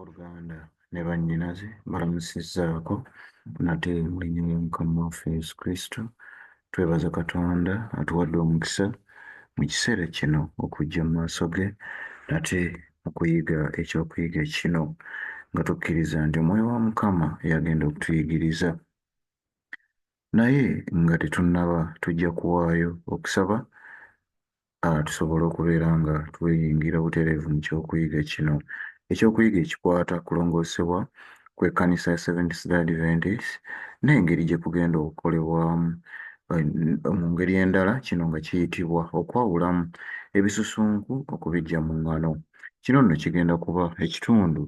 Abooluganda ne bannyinaze mbalamusizzaako nate mu linnya lya Mukama waffe Yesu Kristo. Twebaza Katonda atuwadde omukisa mu kiseera kino okujja mu maaso ge nate okuyiga ekyokuyiga kino nga tukkiriza nti Omwoyo wa Mukama y'agenda okutuyigiriza. Naye nga tetunnaba tujja kuwaayo okusaba tusobole okubeera nga tweyingira butereevu mu kyokuyiga kino. Ekyokuyiga ekikwata kulongoosebwa kw'ekkanisa ya Seventh-day Adventist n'engeri gye kugenda okukolebwamu. Mu ngeri endala kino nga kiyitibwa okwawulamu ebisusunku okubiggya mu ŋŋano. Kino nno kigenda kuba ekitundu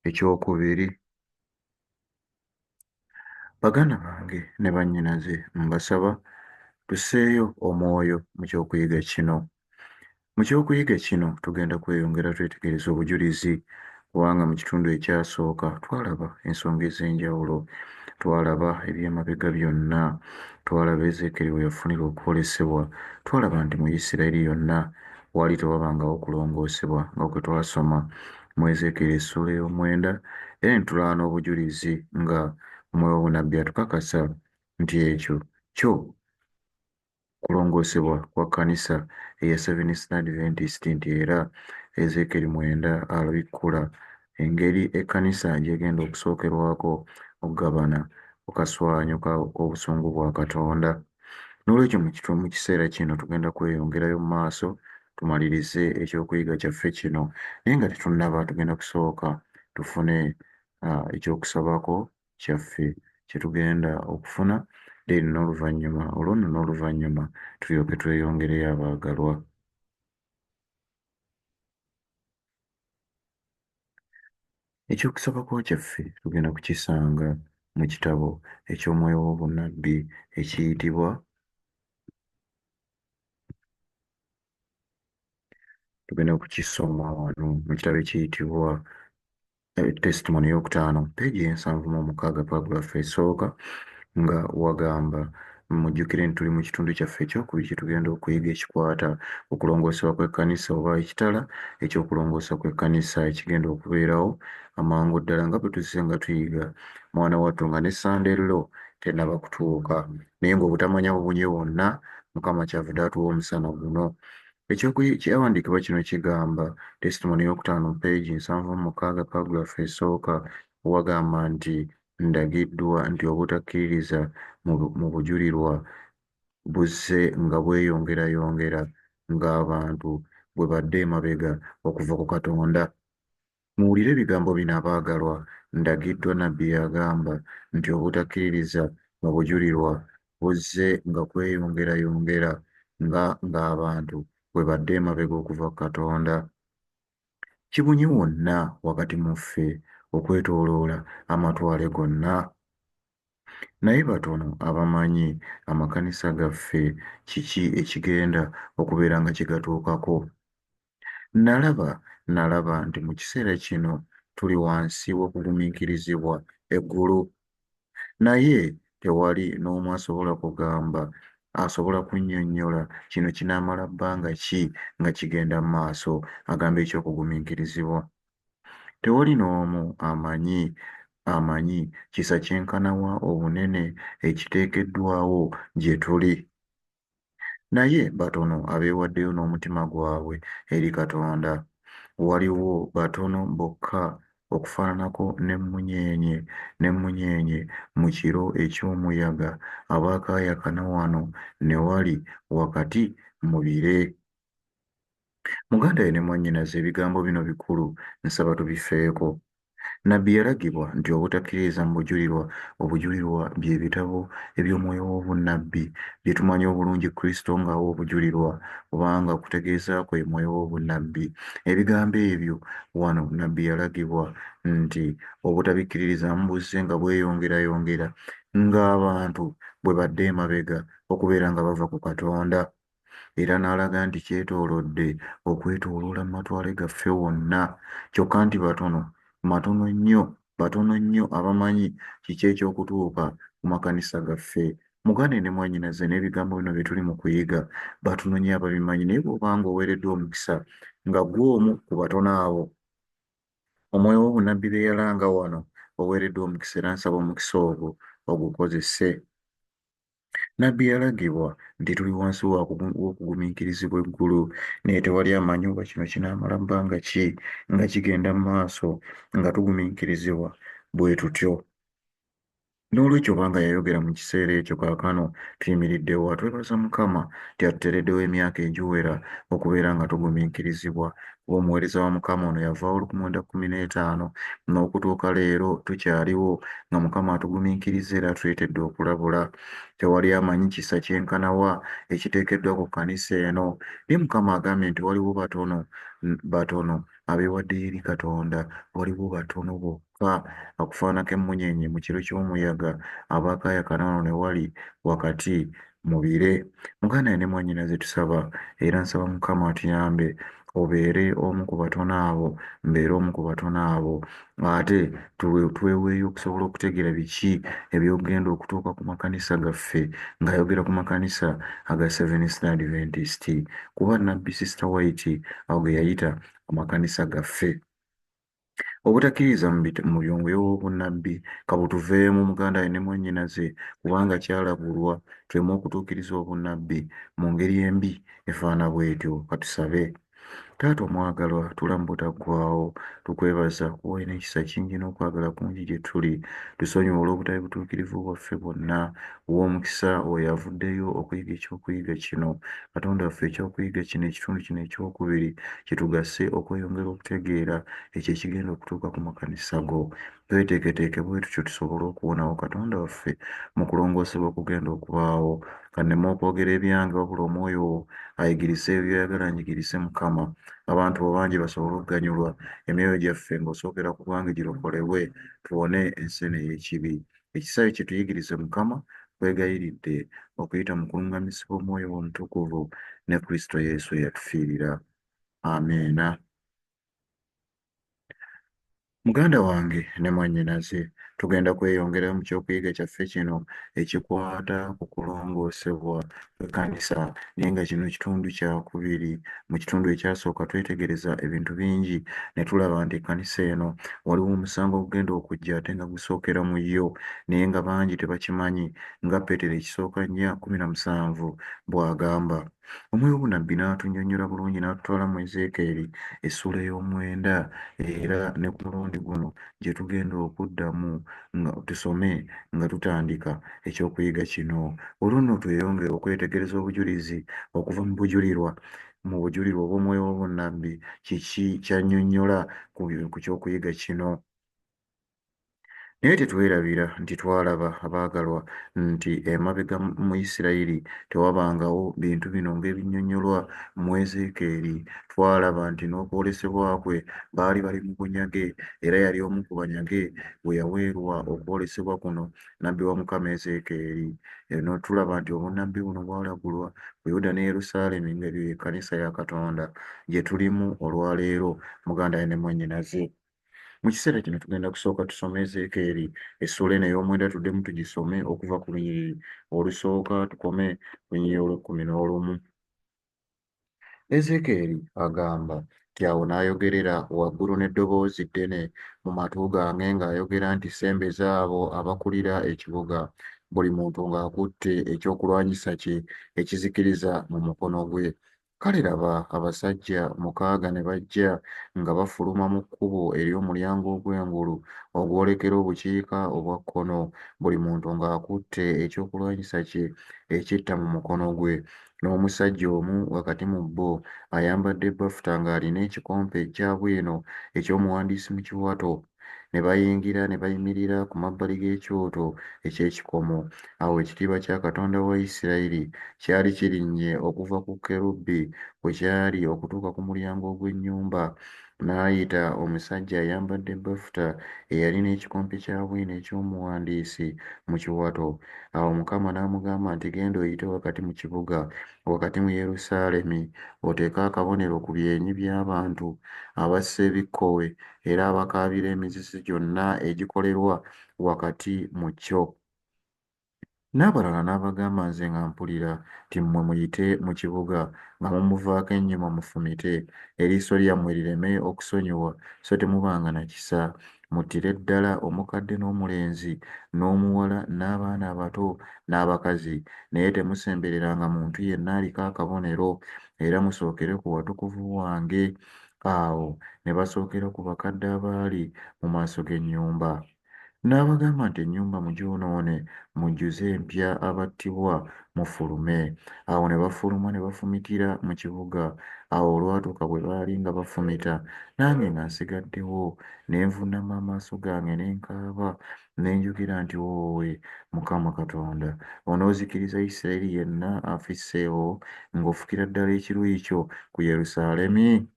ekyokubiri. Baganda bange ne bannyinaze mbasaba tusseeyo omwoyo mu ky'okuyiga kino. Mu ky'okuyiga kino tugenda kweyongera twetegereza obujulizi kubanga mu kitundu ekyasooka twalaba ensonga ez'enjawulo. Twalaba eby'emabega byonna, twalaba Ezeekyeri we yafunira okwolesebwa, twalaba nti mu Yisirayiri yonna waali tewabangawo kulongoosebwa nga kwe twasoma mu Ezeekyeri essuula ey'omwenda era ne tulaba n'obujulizi nga Omwoyo w'obunnabbi atukakasa nti ekyo kyo kulongoosebwa kwa kkanisa eya Seventh-day Adventist nti era Ezeekyeri mwenda abikkula engeri ekkanisa gy'egenda okusookerwako okugabana ku kaswanyu k'obusungu bwa Katonda. N'olwekyo mu kiseera kino tugenda kweyongerayo mu maaso tumalirize ekyokuyiga kyaffe kino, naye nga tetunnaba tugenda kusooka tufune ekyokusabako kyaffe kye tugenda okufuna then n'oluvannyuma olwo nno n'oluvannyuma tulyoke tweyongereyo abaagalwa. Ekyokusabako kyaffe tugenda kukisanga mu kitabo eky'omwoyo w'obunnabbi ekiyitibwa tugenda kukisoma wano mu kitabo ekiyitibwa Testimony eyokutaano peegi ey'ensanvu mu omukaaga paragraph esooka nga wagamba mujjukire nti tuli mu kitundu kyaffe ekyokubiri kye tugenda okuyiga ekikwata okulongoosebwa kw'ekkanisa oba ekitala eky'okulongoosa kw'ekkanisa ekigenda okubeerawo amangu ddala nga bwe tuzze nga tuyiga mwana wattu nga ne Sunday law tennaba kutuuka naye ng'obutamanya bubunye wonna Mukama kyavudde atuwa omusana guno. Ekyawandiikibwa kino kigamba, Testimony eyokutaano peegi 76 paragraph esooka wagamba nti ndagiddwa nti obutakkiririza mu bujulirwa buzze nga bweyongerayongera ng'abantu bwe badda emabega okuva ku Katonda. Muwulire ebigambo bino abaagalwa, ndagiddwa Nabbi y'agamba nti obutakkiririza mu bujulirwa buzze nga kweyongerayongera nga ng'abantu bwe badda emabega okuva ku Katonda. Kibunye wonna wakati mu ffe okwetooloola amatwale gonna. Naye batono abamanyi amakanisa gaffe kiki ekigenda okubeera nga kigatuukako. Nnalaba, nnalaba nti mu kiseera kino tuli wansi w'okugumiikirizibwa eggulu. Naye tewali n'omu asobola kugamba, asobola kunnyonnyola kino kinaamala bbanga ki nga kigenda mu maaso, agamba eky'okugumiikirizibwa. Tewali n'omu amanyi, amanyi kisa kyenkana wa obunene ekiteekeddwawo gye tuli. Naye batono abeewaddeyo n'omutima gwabwe eri Katonda. Waliwo batono bokka okufaananako n'emmunyeenye n'emmunyeenye mu kiro eky'omuyaga abaakaayakana wano ne wali wakati mu bire. Muganda we ne mwannyinaze, ebigambo bino bikulu, nsaba tubifeeko. Nnabbi yalagibwa nti obutakkiririza mu bujulirwa, obujulirwa bye bitabo eby'omwoyo w'obunnabbi bye tumanyi obulungi Kristo ng'awa obujulirwa, kubanga okutegeeza kwe ye mwoyo w'obunnabbi. Ebigambo ebyo wano nnabbi yalagibwa nti obutabikkiririzaamu buzze nga bweyongerayongera ng'abantu bwe badda emabega okubeera nga bava ku Katonda. Era n'alaga nti kyetoolodde okwetooloola mu matwale gaffe wonna, kyokka nti batono, matono nnyo, batono nnyo abamanyi kiki eky'okutuuka ku makanisa gaffe. Muganda ne mwannyinaze, n'ebigambo bino bye tuli mu kuyiga, batono nnyo ababimanyi. Naye bw'oba nga oweereddwa omukisa nga ggwe omu ku batono abo, Omwoyo w'obunnabbi bye yalanga wano oweereddwa omukisa era nsaba omukisa ogwo ogukozese. Nnabbi yalagibwa nti tuli wansi w'okugumiikirizibwa eggulu, naye tewali amanyi oba kino kinaamala bbanga ki nga kigenda mu maaso nga tugumiikirizibwa bwe tutyo. N'olwekyo obanga yayogera mu kiseera ekyo, kaakano tuyimiridde wa? Twebaza Mukama nti atuteereddewo emyaka egiwera okubeera nga tugumiikirizibwa. Kuba omuweereza wa Mukama ono yavaawo 1915 n'okutuuka leero tukyaliwo nga Mukama atugumiikirizza era atuleetedde okulabula. Tewali amanyi kisa kyenkana wa ekiteekeddwa ku kkanisa eno. Naye Mukama agambye nti waliwo batono, batono abeewaddeyo eri Katonda, waliwo batono bokka okufaananako emmunyeenye mu kiro ky'omuyaga abaakaayakana wano ne wali wakati mu bire. Muganda wange ne mwannyinaze tusaba era nsaba Mukama atuyambe obeere omu ku batono abo, mbeere omu ku batono abo, ate tweweeyo okusobola okutegeera biki eby'okugenda okutuuka ku makanisa gaffe, ng'ayogera ku makanisa aga Seventh Day Adventist, kuba Nnabbi Sister White awo ge yayita amakanisa gaffe. Obutakkiririza mu byomwoyo w'obunnabbi kabutuveemu muganda wange ne mwannyinaze, kubanga kyalagulwa tuleme okutuukiriza obunnabbi mu ngeri embi efaana bw'etyo. Katusabe. Taata omwagalwa, tula mu butaggwaawo, tukwebaza kuba olina ekisa kingi n'okwagala kungi gye tuli. Tusonyiwe olw'obutali butuukirivu bwaffe bwonna. Wa omukisa oyo avuddeyo okuyiga ekyokuyiga kino. Katonda waffe, ekyokuyiga kino, ekitundu kino ekyokubiri, kitugase okweyongera okutegeera ekyo ekigenda okutuuka ku makanisa go. Tweteeketeeke bwe tutyo tusobole okuwonawo Katonda waffe mu kulongoosebwa okugenda okubaawo. Ka nneme okwogera ebyange, wabula Omwoyo wo ayigirize ebyo by'oyagala njigirize, Mukama. Abantu bo bangi basobole okuganyulwa, emyoyo gyaffe ng'osookera ku gwange girokolebwe, tuwone ensi eno ey'ekibi. Ekisa kyo kituyigirize, Mukama, nkwegayiridde, okuyita mu kuluŋŋamizibwa Omwoyo wo Omutukuvu ne Kristo Yesu eyatufiirira. Amiina. Muganda wange ne mwannyinaze, tugenda kweyongerayo mu ky'okuyiga kyaffe kino ekikwata ku kulongoosebwa kw'ekkanisa, naye nga kino kitundu kya kubiri. Mu kitundu ekyasooka twetegereza ebintu bingi ne tulaba nti ekkanisa eno waliwo omusango ogugenda okujja ate nga gusookera mu yo, naye nga bangi tebakimanyi, nga Peetero ekisooka 4:17 bw'agamba. Omwoyo w'obunnabbi n'atunnyonnyola bulungi n'atutwala mu Ezeekyeri essuula ey'omwenda, era ne ku mulundi guno gye tugenda okuddamu nga tusome nga tutandika eky'okuyiga kino. Olwo nno tweyongere okwetegereza obujulizi okuva mu bujulirwa mu bujulirwa obw'omwoyo w'obunnabbi kiki ky'annyonnyola ku ky'okuyiga kino. Naye tetwerabira nti twalaba, abaagalwa, nti emabega mu Isirayiri tewabangawo bintu bino ng'ebinnyonnyolwa mu Ezeekeeri. Twalaba nti n'okwolesebwa kwe baali bali mu bunyage, era yali omu ku banyage bwe yaweerwa okwolesebwa kuno nnabbi wa Mukama Ezeekeeri. Eno tulaba nti obunnabbi buno bwalagulwa ku Yuda ne Yerusaalemi nga ebyo y'ekkanisa ya Katonda gye tulimu olwa leero, muganda wange ne mwannyinaze. Mu kiseera kino tugenda kusooka tusome Ezeekeeri essuula eno ey'omwenda tuddemu tugisome okuva ku lunyiriri olusooka tukome ku lunyiriri olw'ekkumi n'olumu. Ezeekeeri agamba nti awo n'ayogerera waggulu n'eddoboozi ddene mu matu gange ng'ayogera nti sembeza abo abakulira ekibuga, buli muntu ng'akutte ekyokulwanyisa kye ekizikiriza mu mukono gwe. Kale laba, abasajja mukaaga ne bajja nga bafuluma mu kkubo ery'omulyango ogw'engulu ogwolekera obukiika obwa kkono, buli muntu ng'akutte ekyokulwanyisa kye ekitta mu mukono gwe, n'omusajja omu wakati mu bo ayambadde bafuta ng'alina ekikompe ekya bwino eky'omuwandiisi mu kiwato. Ne bayingira ne bayimirira ku mabbali g'ekyoto eky'ekikomo. Awo ekitiibwa kya Katonda wa Isirayiri kyali kirinnye okuva ku kerubi kwe kyali okutuuka ku mulyango ogw'ennyumba. N'ayita omusajja ayambadde bafuta eyalina ekikompe kya bwino eky'omuwandiisi mu kiwato. Awo Mukama n'amugamba nti, Genda oyite wakati mu kibuga, wakati mu Yerusaalemi, oteeke akabonero ku byenyi by'abantu abassa ebikkowe era abakaabira emizizo gyonna egikolerwa wakati mu kyo. N'abalala n'abagamba nze nga mpulira nti Mmwe muyite mu kibuga nga mumuvaako ennyuma mufumite, eriiso lyammwe lireme okusonyiwa so temubanga na kisa, muttire ddala omukadde n'omulenzi n'omuwala n'abaana abato n'abakazi, naye temusembereranga muntu yenna aliko akabonero, era musookere ku watukuvu wange. Awo ne basookera ku bakadde abaali mu maaso g'ennyumba. N'abagamba nti Ennyumba mugyonoone, mujjuze empya abattibwa, mufulume. Awo ne bafuluma ne bafumitira mu kibuga. Awo olwatuuka bwe baali nga bafumita, nange nga nsigaddewo, ne nvuunama amaaso gange ne nkaaba, ne njogera nti Woowe, Mukama Katonda, onoozikiriza Isiraeri yenna afisseewo, ng'ofukira ddala ekiruyi kyo ku Yerusaalemi?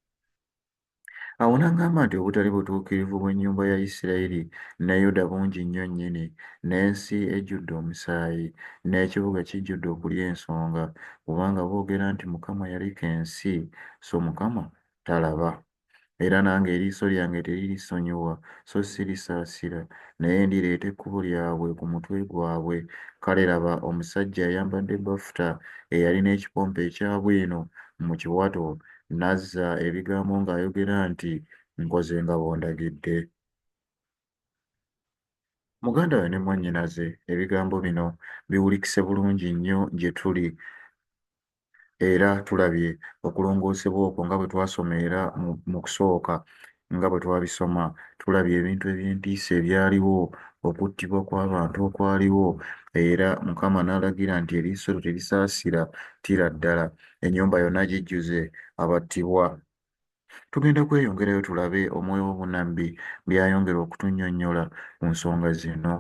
Awo n'aŋŋamba nti, Obutali butuukirivu bw'ennyumba ya Isirayiri ne Yuda bungi nnyo nnyini, n'ensi ejjudde omusaayi, n'ekibuga kijjudde okulya ensonga, kubanga boogera nti Mukama yaleka ensi, so Mukama talaba. Era nange eriiso lyange teririsonyiwa so sirisaasira, naye ndireeta ekkubo lyabwe ku mutwe gwabwe. Kale laba, omusajja ayambadde bafuta eyalina ekipompo ekya bwino mu kiwato n'azza ebigambo ng'ayogera nti Nkoze nga bw'ondagidde. Muganda wange ne mwannyinaze, ebigambo bino biwulikise bulungi nnyo gye tuli, era tulabye okulongoosebwa okwo nga bwe twasoma era mu kusooka nga bwe twabisoma, tulabye ebintu eby'entiisa ebyaliwo, okuttibwa kw'abantu okwaliwo, era Mukama n'alagira nti eriiso lyo terisaasira, ttira ddala ennyumba yonna gijjuze abattibwa. Tugenda kweyongerayo tulabe omwoyo w'obunnabbi by'ayongera okutunnyonnyola ku nsonga zino.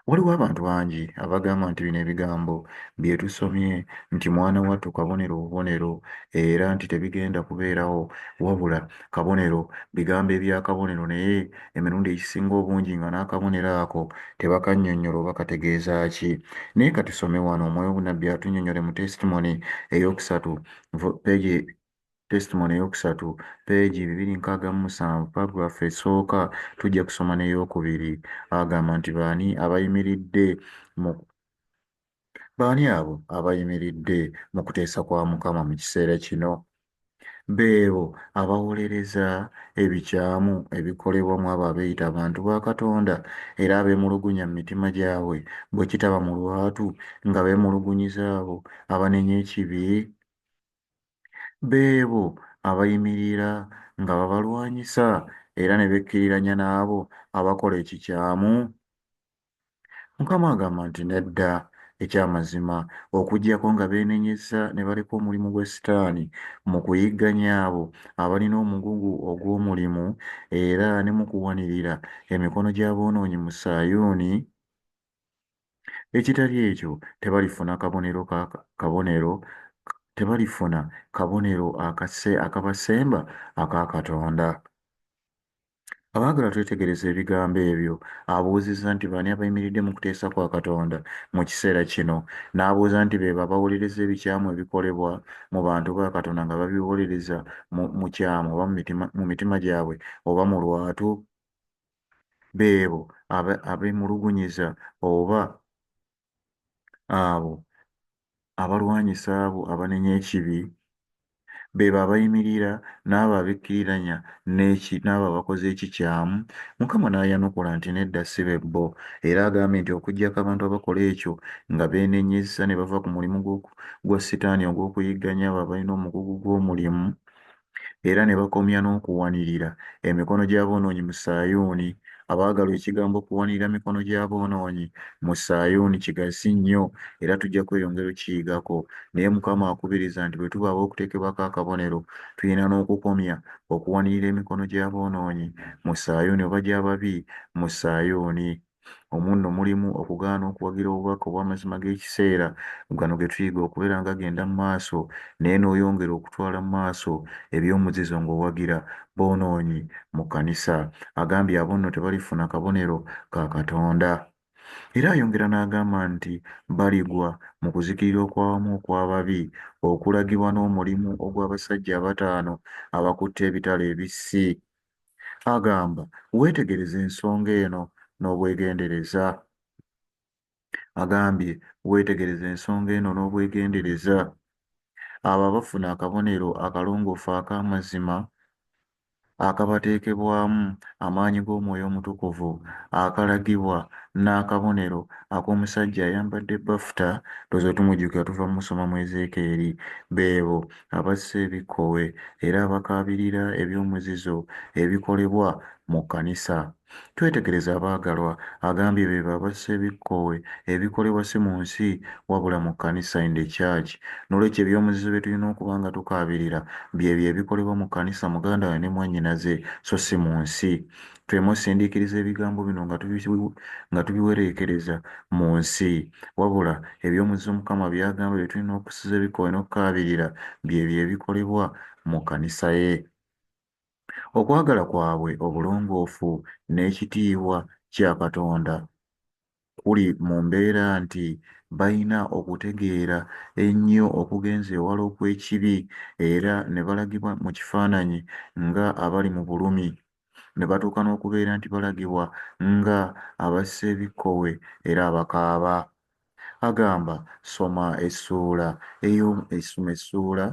Waliwo abantu bangi abagamba nti bino ebigambo bye tusomye nti mwana wattu kabonero bubonero era nti tebigenda kubeerawo wabula kabonero, bigambo eby'akabonero naye emirundi egisinga obungi nga n'akabonero ako tebakannyonnyola oba kategeeza ki. Naye ka tusome wano Omwoyo w'obunnabbi atunnyonnyole mu Testimony ey'okusatu, peegi Testimony ey'okusatu, peegi 267, paragraph esooka, tujja kusoma n'ey'okubiri. Agamba nti baani abayimiridde mu Baani abo abayimiridde mu kuteesa kwa Mukama mu kiseera kino? Beebo abawolereza ebikyamu ebikolebwa mu abo abeeyita abantu ba Katonda era abeemulugunya mu mitima gyabwe bwe kitaba mu lwatu nga beemulugunyiza abo abanenya ekibi? Beebo abayimirira nga babalwanyisa era ne bekkiriranya n'abo abakola ekikyamu? Mukama agamba nti, Nedda, eky'amazima, okuggyako nga beenenyezza ne baleka omulimu gwa sitaani mu kuyigganya abo abalina omugugu ogw'omulimu, era ne mu kuwanirira emikono gy'aboonoonyi mu Sayuuni, ekitali ekyo tebalifuna kabonero ka kabonero tebalifuna kabonero akase akabasemba aka Katonda. Abaagala twetegereze ebigambo ebyo. Abuuzizza nti baani abayimiridde mu kuteesa kwa Katonda mu kiseera kino? N'abuuza nti beebo abawolereza ebikyamu ebikolebwa mu bantu ba Katonda nga babiwolereza mu, mu kyamu oba mu mitima, mu mitima gyabwe oba mu lwatu? Beebo abe, abeemulugunyiza oba abo abalwanyisa abo abanenya ekibi? Beebo abayimirira n'abo abekkiriranya n'eki, n'abo abakoze ekikyamu? Mukama n'ayanukula nti, Nedda, si be bo. Era agambye nti okuggyako abantu abakola ekyo nga beenenyezza ne bava ku mulimu gwa sitaani ogw'okuyigganya abo abalina omugugu gw'omulimu, era ne bakomya n'okuwanirira emikono gy'aboonoonyi mu Sayuuni. Abaagalwa, ekigambo kuwanirira mikono gy'aboonoonyi mu Sayuuni kigazi nnyo era tujja kweyongera okukiyigako. Naye Mukama akubiriza nti bwe tuba ab'okuteekebwako akabonero, tulina n'okukomya okuwanirira emikono gy'aboonoonyi mu Sayuuni oba gy'ababi mu Sayuuni. Omwo nno mulimu okugaana okuwagira obubaka obw'amazima g'ekiseera gano ge tuyiga okubeera nga gagenda mu maaso naye n'oyongera okutwala mu maaso eby'omuzizo ng'owagira boonoonyi mu kkanisa. Agambye abo nno tebalifuna kabonero ka Katonda. Era ayongera n'agamba nti baligwa mu kuzikirira okw'awamu okw'ababi okulagibwa n'omulimu ogw'abasajja abataano abakutte ebitala ebissi. Agamba, Weetegereze ensonga eno, n'obwegendereza. Agambye weetegereze ensonga eno n'obwegendereza. Abo abafuna akabonero akalongoofu ak'amazima akabateekebwamu amaanyi g'Omwoyo Omutukuvu akalagibwa n'akabonero ak'omusajja ayambadde bafuta, ndowooza tumujjukira tuva musoma mu Ezeekyeri, beebo abassa ebikkowe era abakaabirira eby'omuzizo ebikolebwa mu kkanisa. Twetegereze abaagalwa, agambye beebo abassa ebikkowe ebikolebwa si mu nsi wabula mu kkanisa, in the church. N'olwekyo eby'omuzizo bye tulina okuba nga tukaabirira byebyo ebikolebwa mu kkanisa muganda we ne mwannyinaze, so si mu nsi. Tuleme osindiikiriza ebigambo bino nga tubiwereekereza mu nsi, wabula eby'omuzizo Mukama by'agamba bye tulina okusiza ebikkowe n'okukaabirira byebyo ebikolebwa mu kkanisa ye. Okwagala kwabwe obulongoofu n'ekitiibwa kya Katonda kuli mu mbeera nti balina okutegeera ennyo okugenze ewala okw'ekibi era ne balagibwa mu kifaananyi nga abali mu bulumi, ne batuuka n'okubeera nti balagibwa nga abassa ebikkowe era abakaaba. Agamba soma essuula eyo, soma essuula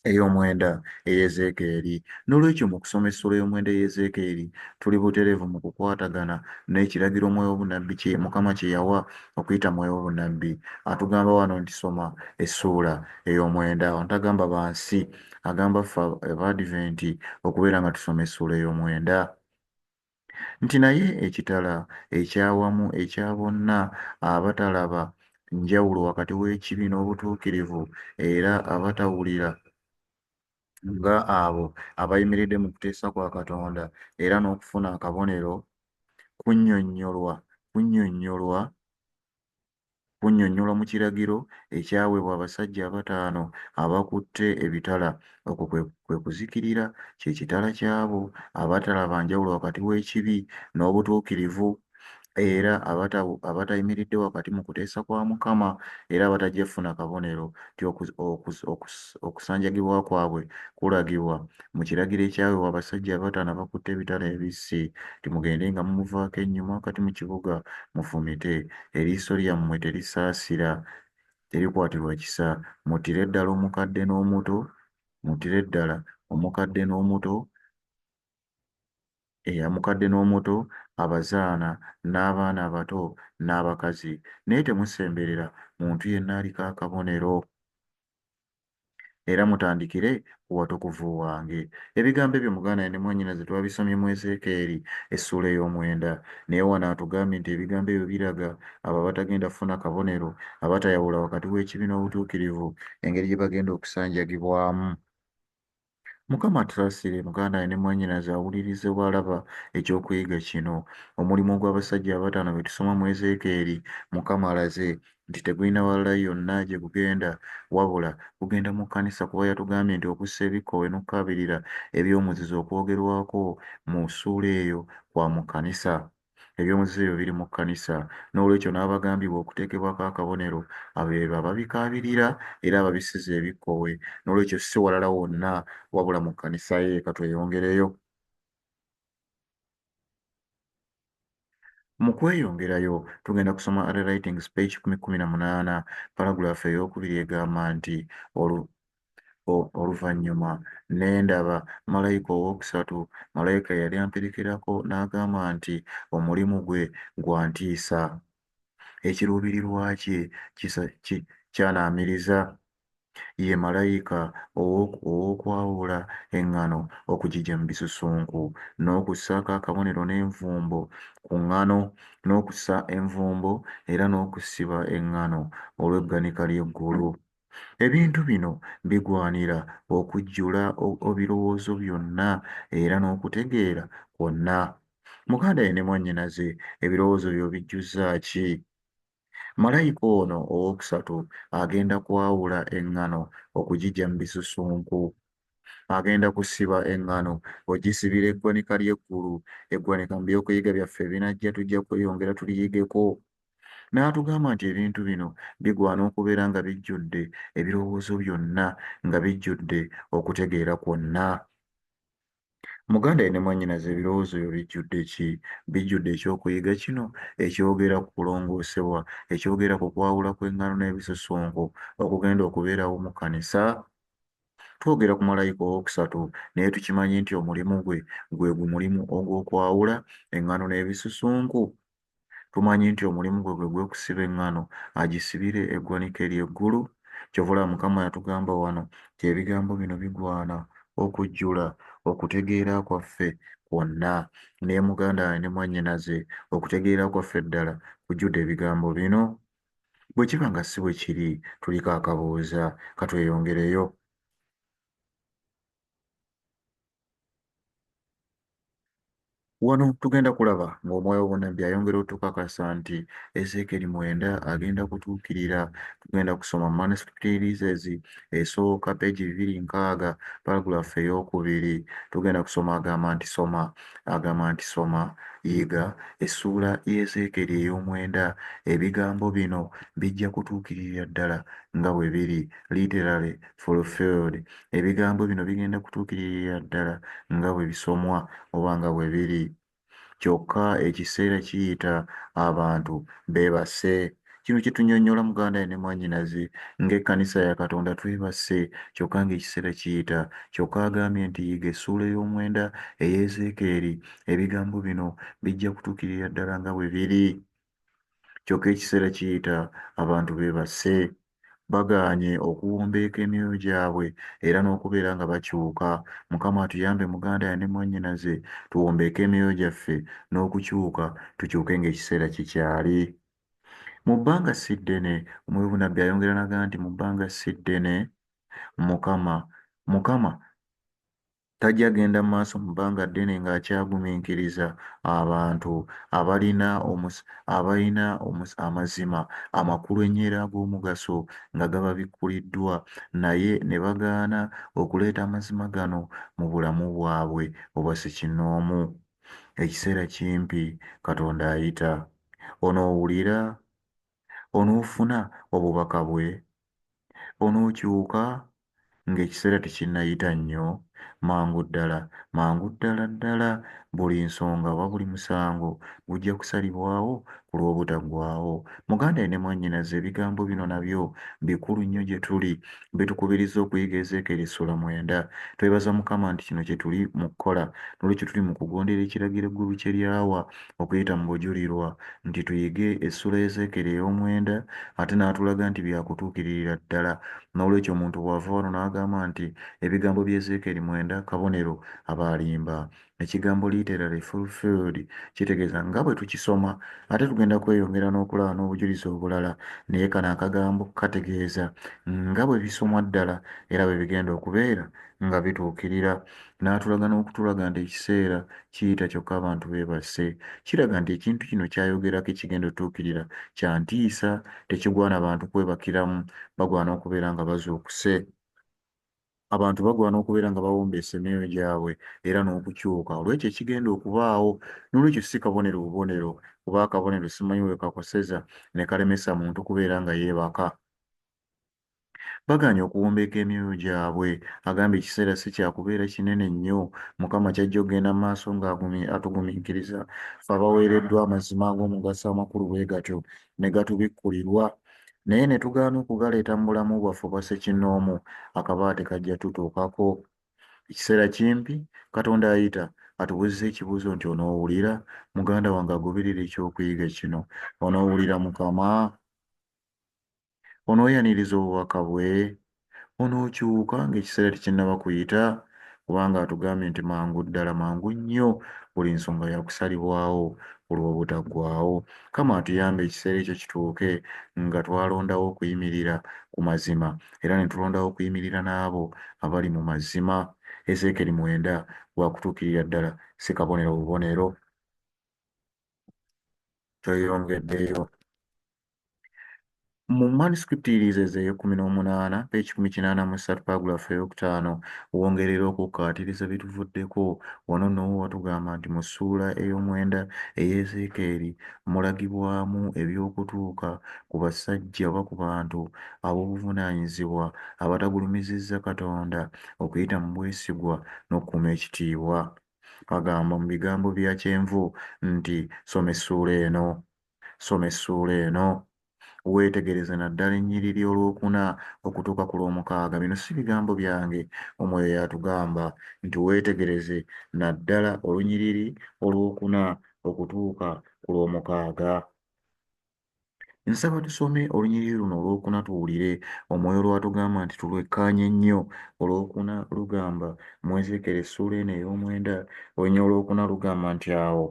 ey'omwenda ey'Ezeekeeri. N'olwekyo mu kusoma essuula ey'omwenda ey'Ezeekeeri tuli butereevu mu kukwatagana n'ekiragiro Omwoyo w'obunnabbi kye Mukama kye yawa okuyita mu Mwoyo w'obunnabbi. Atugamba wano nti soma essuula ey'omwenda. Awo ntagamba ba nsi, agamba ffe Abaadiventi okubeera nga tusoma essuula ey'omwenda. Nti naye ekitala eky'awamu ekya bonna abatalaba njawulo wakati w'ekibi n'obutuukirivu era abatawulira nga abo abayimiridde mu kuteesa kwa Katonda era n'okufuna akabonero kunnyonnyolwa kunnyonnyolwa kunnyonnyolwa mu kiragiro ekyaweebwa abasajja abataano abakutte ebitala. Okwo kwe kuzikirira, kye kitala ky'abo abatalaba njawulo wakati w'ekibi n'obutuukirivu, era abatayimiridde wakati mu kuteesa kwa Mukama, era abatajja kufuna kabonero nti okusanjagibwa kwabwe kulagibwa mu kiragiro ekyaweebwa abasajja abataano abakutte ebitala ebissi nti mugende nga mumuvaako ennyuma wakati mu kibuga mufumite, eriiso lyammwe terisaasira, terikwatirwa kisa, muttire ddala omukadde n'omuto, muttire ddala omukadde n'omuto, omukadde n'omuto, abazaana n'abaana abato n'abakazi, naye temusemberera muntu yenna aliko akabonero. Era mutandikire ku watukuvu wange. Ebigambo ebyo muganda ne mwannyinaze twabisomye mu Ezeekeeri essuula ey'omwenda. Naye wano atugambye nti ebigambo ebyo biraga abo abatagenda kufuna kabonero, abatayawula wakati w'ekibi n'obutuukirivu, engeri gye bagenda okusanjagibwamu. Mukama atusaasire muganda wange ne mwannyinaze awuliriza oba alaba ekyokuyiga kino. Omulimu ogw'abasajja abataano be tusoma mu Ezeekeeri, Mukama alaze nti tegulina walala yonna gye gugenda wabula gugenda mu kkanisa, kuba yatugambye nti okussa ebikkowe n'okukaabirira eby'omuzizo okwogerwako mu ssuula eyo kwa mu kkanisa. Eby'omuzizo ebyo biri mu kkanisa. N'olwekyo n'abagambibwa okuteekebwako akabonero abo be ababikaabirira era ababisiza ebikkowe. N'olwekyo si walala wonna wabula mu kkanisa ye. Ka tweyongereyo. Mu kweyongerayo tugenda kusoma Early Writings page 118, paragulaafu eyookubiri egamba nti oluvannyuma ne ndaba malayika owookusatu, malayika eyali amperekerako n'agamba nti omulimu gwe gwa ntiisa, ekiruubirirwa kye kyanaamiriza. Ye malayika ow'okwawula eŋŋano okugiggya mu bisusunku, n'okussaako akabonero n'envumbo ku ŋŋano, n'okussa envumbo era n'okusiba eŋŋano olw'egganika ly'eggulu. Ebintu bino bigwanira okujjula ebirowoozo byonna era n'okutegeera kwonna. Muganda ye ne mwannyinaze, ebirowoozo byo bijjuzza ki? Malayika ono owookusatu agenda kwawula eŋŋano okugiggya mu bisusunku. Agenda kusiba eŋŋano ogisibira eggwanika ly'eggulu. Eggwanika mu by'okuyiga byaffe ebinajja tujja kweyongera tuliyigeko. N'atugamba nti ebintu bino bigwana okubeera nga bijjudde ebirowoozo byonna, nga bijjudde okutegeera kwonna. Muganda ye ne mwannyinaze ebirowoozo byo bijjudde ki? Bijjudde ekyokuyiga kino ekyogera ku kulongoosebwa, ekyogera ku kwawula kw'eŋŋano n'ebisusunku okugenda okubeerawo mu kkanisa? Twogera ku malayika owookusatu, naye tukimanyi nti omulimu gwe gwe mulimu ogw'okwawula eŋŋano n'ebisusunku. Tumanyi nti omulimu gwe gwe gw'okusiba eŋŋano agisibire eggwanika ery'eggulu. Kyova olaba Mukama yatugamba wano nti ebigambo bino bigwana okujjula okutegeera kwaffe kwonna. Naye muganda wange ne mwannyinaze, okutegeera kwaffe ddala kujjudde ebigambo bino? Bwe kiba nga si bwe kiri, tuliko akabuuza. Ka tweyongereyo. Wano tugenda kulaba ng'omwoyo w'obunnabbi ayongera otukakasa nti Ezeekyeri 9 agenda kutuukirira. Tugenda kusoma manuscript releases esooka peegi 260 paragraph 2. Tugenda kusoma agamba nti soma, agamba nti soma, yiga essuula y'Ezeekyeri 9. Ebigambo bino bijja kutuukirira ddala nga bwe biri, literally fulfilled. Ebigambo bino bigenda kutuukirira ddala nga bwe bisomwa oba nga bwe biri. Kyokka ekiseera kiyita abantu beebase. Kino kitunyonnyola muganda ne mwannyinaze ng'ekkanisa ya Katonda twebase kyokka ng'ekiseera kiyita. Kyokka agambye nti yiga essuula 9 ey'Ezeekyeri. Ebigambo bino bijja kutuukirira ddala nga bwe biri. Kyokka ekiseera kiyita abantu beebase. Bagaanye okuwombeeka emyoyo gyabwe era n'okubeera nga bakyuka. Mukama atuyambe muganda ne mwannyinaze tuwombeeke emyoyo gyaffe n'okukyuka, tukyuke ng'ekiseera kikyali. Mu bbanga si ddene, omwoyo w'obunnabbi ayongera n'agamba nti mu bbanga si ddene, Mukama tajja genda mu maaso mu bbanga ddene ng'akyagumiikiriza abantu abalina amazima amakulu ennyo era ag'omugaso nga gababikkuliddwa, naye ne bagaana okuleeta amazima gano mu bulamu bwabwe obwa ssekinnoomu. Ekiseera kimpi Katonda ayita. Onoowulira? Onoofuna obubaka bwe? Onookyuka ng'ekiseera tekinnayita nnyo? Mangu ddala, mangu ddala ddala buli nsonga oba buli musango gujja kusalibwawo ku lw'obutaggwaawo. Muganda ne mwannyinaze, ebigambo bino nabyo bikulu nnyo gye tuli. Bitukubiriza okuyiga Ezeekyeri essula 9. Twebaza Mukama nti kino kye tuli mu kukola, n'olwekyo tuli mu kugondera ekiragiro eggulu kye lyawa okuyita mu bujulirwa nti tuyige essula Ezeekyeri 9, ate n'atulaga nti byakutuukiririra ddala. N'olwekyo omuntu bw'ava wano n'agamba nti ebigambo by'Ezeekyeri 9 kabonero, aba alimba. Ekigambo literally fulfilled kitegeeza nga bwe tukisoma, ate tugenda kweyongera n'okulaba n'obujulizi obulala, naye kano akagambo kategeeza nga bwe bisomwa ddala era bwe bigenda okubeera nga bituukirira. N'atulaga n'okutulaga nti ekiseera kiyita kyokka abantu beebase. Kiraga nti ekintu kino ky'ayogerako ekigenda otuukirira kya ntiisa, tekigwana bantu kwebakiramu, bagwana okubeera nga bazuukuse. Abantu bagwana okubeera nga bawombeese emyoyo gyabwe era n'okukyuka olw'ekyo ekigenda okubaawo. N'olwekyo si kabonero bubonero, kuba akabonero simanyi we kakoseza ne kalemesa muntu kubeera nga yeebaka. Bagaanye okuwombeeka emyoyo gyabwe. Agambye ekiseera si kya kubeera kinene nnyo. Mukama ky'ajja okugenda mu maaso ng'atugumiikiriza ffe abaweereddwa amazima ag'omugaso amakulu bwe gatyo ne gatubikkulirwa, naye ne tugaana okugaleeta mu bulamu bwaffe obwa ssekinnoomu, akabaate kajja tutuukako. Ekiseera kimpi, Katonda ayita, atubuuzizza ekibuuzo nti onoowulira? Muganda wange agoberera ekyokuyiga kino, onoowulira Mukama? Onooyaniriza obubaka bwe? Onookyuka ng'ekiseera tekinnaba kuyita? Kubanga atugambye nti mangu ddala, mangu nnyo, buli nsonga ya kusalibwawo ku lw'obutaggwaawo. Mukama atuyambe ekiseera ekyo kituuke nga twalondawo okuyimirira ku mazima era ne tulondawo okuyimirira n'abo abali mu mazima. Ezeekyeri 9 gwa kutuukirira ddala, si kabonero bubonero. Tweyongeddeyo. Mu manuscript releases 18, page 183, paragraph 5, wongerera okukkaatiriza bye tuvuddeko. Wano nno wo watugamba nti mu ssuula 9 ey'Ezeekyeri mulagibwamu eby'okutuuka ku basajja oba ku bantu ab'obuvunaanyizibwa abatagulumizizza Katonda okuyita mu bwesigwa n'okukuuma ekitiibwa. Agamba mu bigambo bya kyenvu nti soma essuula eno, soma essuula eno, weetegereze naddala ennyiriri olwokuna okutuuka ku lwomukaaga. Bino si bigambo byange, Omwoyo y'atugamba nti weetegereze naddala olunyiriri olwokuna okutuuka ku lwomukaaga. Nsaba tusome olunyiriri luno olwokuna tuwulire Omwoyo lw'atugamba nti tulwekkaanye nnyo. Olwokuna lugamba mu Ezeekyeri essuula eno ey'omwenda, olunyiriri olwokuna lugamba nti awo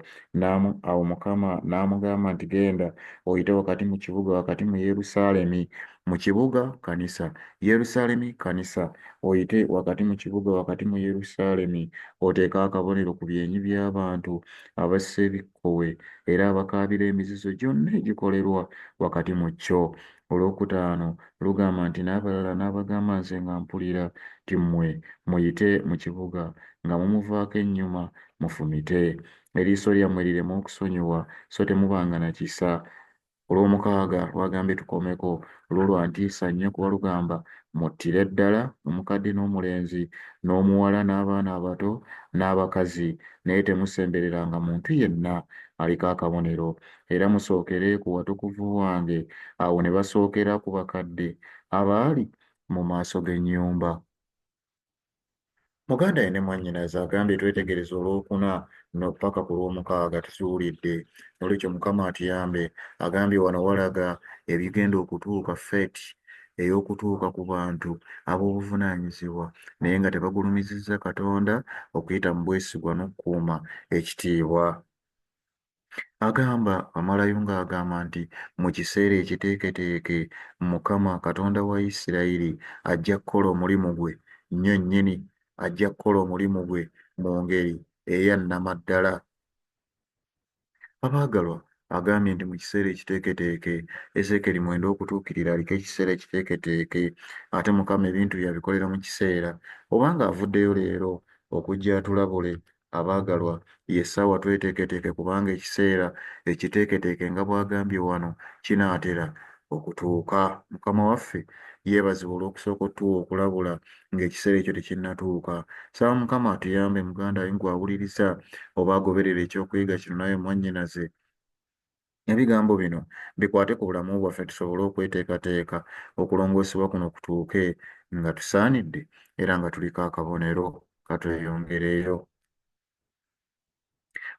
awo Mukama n'amugamba nti genda oyite wakati mu kibuga, wakati mu Yerusaalemi, mu kibuga kkanisa, Yerusaalemi kkanisa, oyite wakati mu kibuga, wakati mu Yerusaalemi, oteeke akabonero ku byenyi by'abantu abassa ebikkowe era abakaabira emizizo gyonna egikolerwa wakati mu kyo. Olwokutaano lugamba nti n'abalala n'abagamba nze nga mpulira nti mmwe muyite mu kibuga nga mumuvaako ennyuma mufumite. Eriiso lyammwe lireme okusonyiwa, so temubanga na kisa. Olwomukaaga lwagambye tukomeko, lwo lwa ntiisa nnyo kuba lugamba muttire ddala omukadde n'omulenzi n'omuwala n'abaana abato n'abakazi, naye temusembereranga muntu yenna aliko akabonero. Era musookere ku watukuvu wange. Awo ne basookera ku bakadde abaali mu maaso g'ennyumba. Muganda ye ne mwannyinaze agambye twetegereze olwokuna no paka ku lwomukaaga tukiwulidde. Nolwekyo Mukama atuyambe. Agambye wano walaga ebigenda okutuuka, fate ey'okutuuka ku bantu ab'obuvunaanyizibwa naye nga tebagulumizizza Katonda okuyita mu bwesigwa n'okukuuma ekitiibwa. Agamba amalayo ng'agamba nti mu kiseera ekiteeketeeke Mukama Katonda wa Isirayiri ajja kukola omulimu gwe nnyo nnyini, ajja kukola omulimu gwe mu ngeri eya nnamaddala. Abaagalwa, agambye nti mu kiseera ekiteeketeeke, Ezeekyeri mwenda okutuukirira aliko ekiseera ekiteeketeeke, ate Mukama ebintu bye abikolera mu kiseera. Obanga avuddeyo leero okujja atulabule, abaagalwa, ye ssaawa tweteeketeeke kubanga ekiseera ekiteeketeeke nga bw'agambye wano kinaatera okutuuka. Mukama waffe yeebazibwe olw'okusooka otuwa okulabula ng'ekiseera ekyo tekinnatuuka. Saba Mukama atuyambe muganda we ggwe awuliriza oba agoberera ekyokuyiga kino nawe mwannyinaze. Ebigambo bino bikwate ku bulamu bwaffe tusobole okweteekateeka okulongoosebwa kuno kutuuke nga tusaanidde era nga tuliko akabonero. Ka tweyongereyo.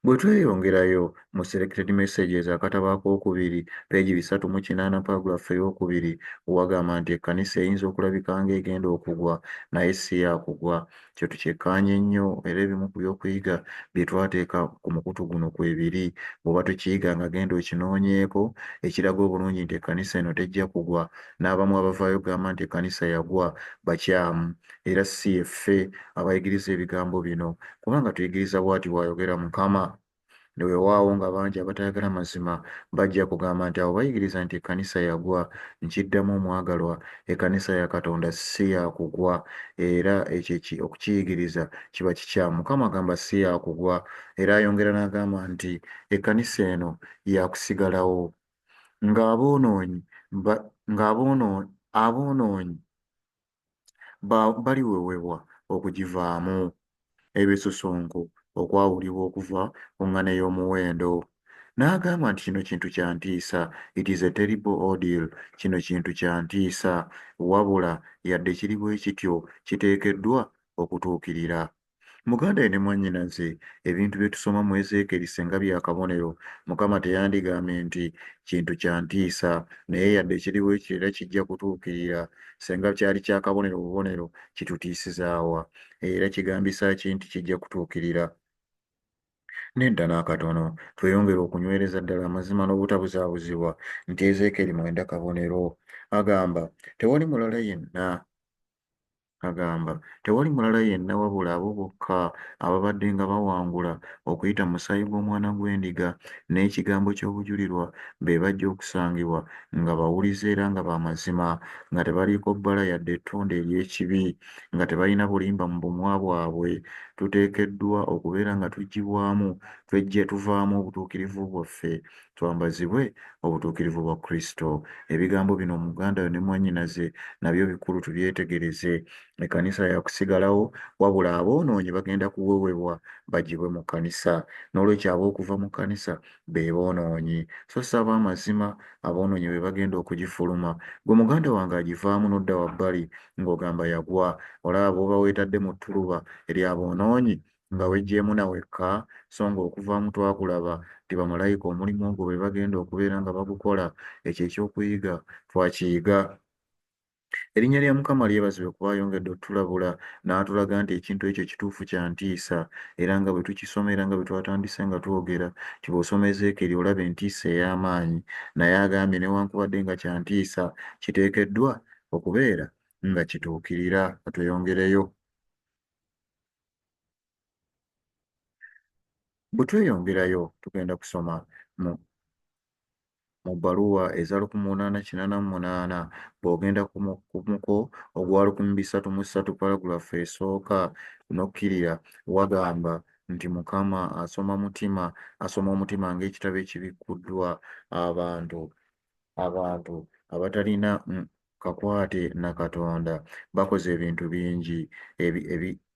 Bwe tweyongerayo mu Selected Messages akatabo akookubiri, peegi 308, paragraph eyookubiri, wagamba nti ekkanisa eyinza okulabika ng'egenda okugwa naye si ya kugwa. Kyo tukyekkaanye nnyo era ebimu ku by'okuyiga bye twateeka ku mukutu guno kwebiri. Bw'oba tokiyiga nga genda okinoonyeeko, ekiraga obulungi nti ekkanisa eno tejja kugwa. N'abamu abavaayo okugamba nti ekkanisa yagwa bakyamu. Era si yeffe abayigiriza ebigambo bino, kubanga tuyigiriza bw'ati bw'ayogera Mukama. Weewaawo nga bangi abatayagala mazima bajja kugamba nti abo bayigiriza nti ekkanisa yagwa. Nkiddamu omwagalwa, ekkanisa ya Katonda si ya kugwa, era ekyo okukiyigiriza kiba kikyamu. Mukama agamba si ya kugwa, era ayongera n'agamba nti ekkanisa eno ya kusigalawo ng'aboonoonyi ng'aboonoonyi baliwewebwa okugivaamu, ebisusunku okwawulibwa okuva ku ŋŋano ey'omuwendo. N'agamba nti kino kintu kya ntiisa, it is a terrible ordeal, kino kintu kya ntiisa, wabula yadde kiri bwe kityo kiteekeddwa okutuukirira. Muganda we ne mwannyinaze, ebintu bye tusoma mu Ezeekyeri singa bya kabonero, Mukama teyandigambye nti kintu kya ntiisa, naye yadde kiri bwe kityo era kijja kutuukirira. Singa kyali kya kabonero bubonero, kitutiisiza wa? Era kigambisa ki nti kijja kutuukirira? Nedda n'akatono. Tweyongere okunywereza ddala amazima n'obutabuzaabuzibwa nti Ezeekyeri mwenda kabonero. Agamba, tewali mulala yenna. Agamba, Tewali mulala yenna wabula abo bokka ababadde nga bawangula okuyita mu musaayi gw'Omwana gw'endiga n'ekigambo ky'obujulirwa be bajja okusangibwa nga bawulize era nga ba mazima, nga tebaliiko bbala yadde ettonde ery'ekibi, nga tebalina bulimba mu bumwa bwabwe. Tuteekeddwa okubeera nga tuggyibwamu, tweggye tuvaamu obutuukirivu bwaffe. Twambazibwe obutuukirivu bwa Kristo. Ebigambo bino muganda yo ne mwannyinaze nabyo bikulu tubyetegereze. Ekkanisa yakusigalawo, wabula aboonoonyi bagenda kuwewebwa baggyibwe mu kkanisa. N'olwekyo ab'okuva mu kkanisa be boonoonyi, so si ab'amazima. Aboonoonyi be bagenda okugifuluma. Ggwe muganda wange agivaamu n'odda wabbali ng'ogamba yagwa, olaba bw'oba weetadde mu ttuluba ery'aboonoonyi nga weggyeemu na wekka, so ng'okuvaamu twakulaba nti bamalayika omulimu ogwo be bagenda okubeera nga bagukola. Ekyo eky'okuyiga twakiyiga. Erinnya lya Mukama lyebazibwe kuba ayongedde otulabula n'atulaga nti ekintu ekyo kituufu kya ntiisa, era nga bwe tukisoma era nga bwe twatandise nga twogera nti bw'osoma Ezeekyeri olaba entiisa ey'amaanyi, naye agambye newankubadde nga kya ntiisa kiteekeddwa okubeera nga kituukirira. Ka tweyongereyo. Bwe tweyongerayo tugenda kusoma mu mu bbaluwa eza 1888, bw'ogenda ku muko ogwa 1303 paragulafu esooka n'okkirira, wagamba nti Mukama asoma mutima, asoma omutima ng'ekitabo ekibikkuddwa. Abantu abatalina kakwate na Katonda bakoze ebintu bingi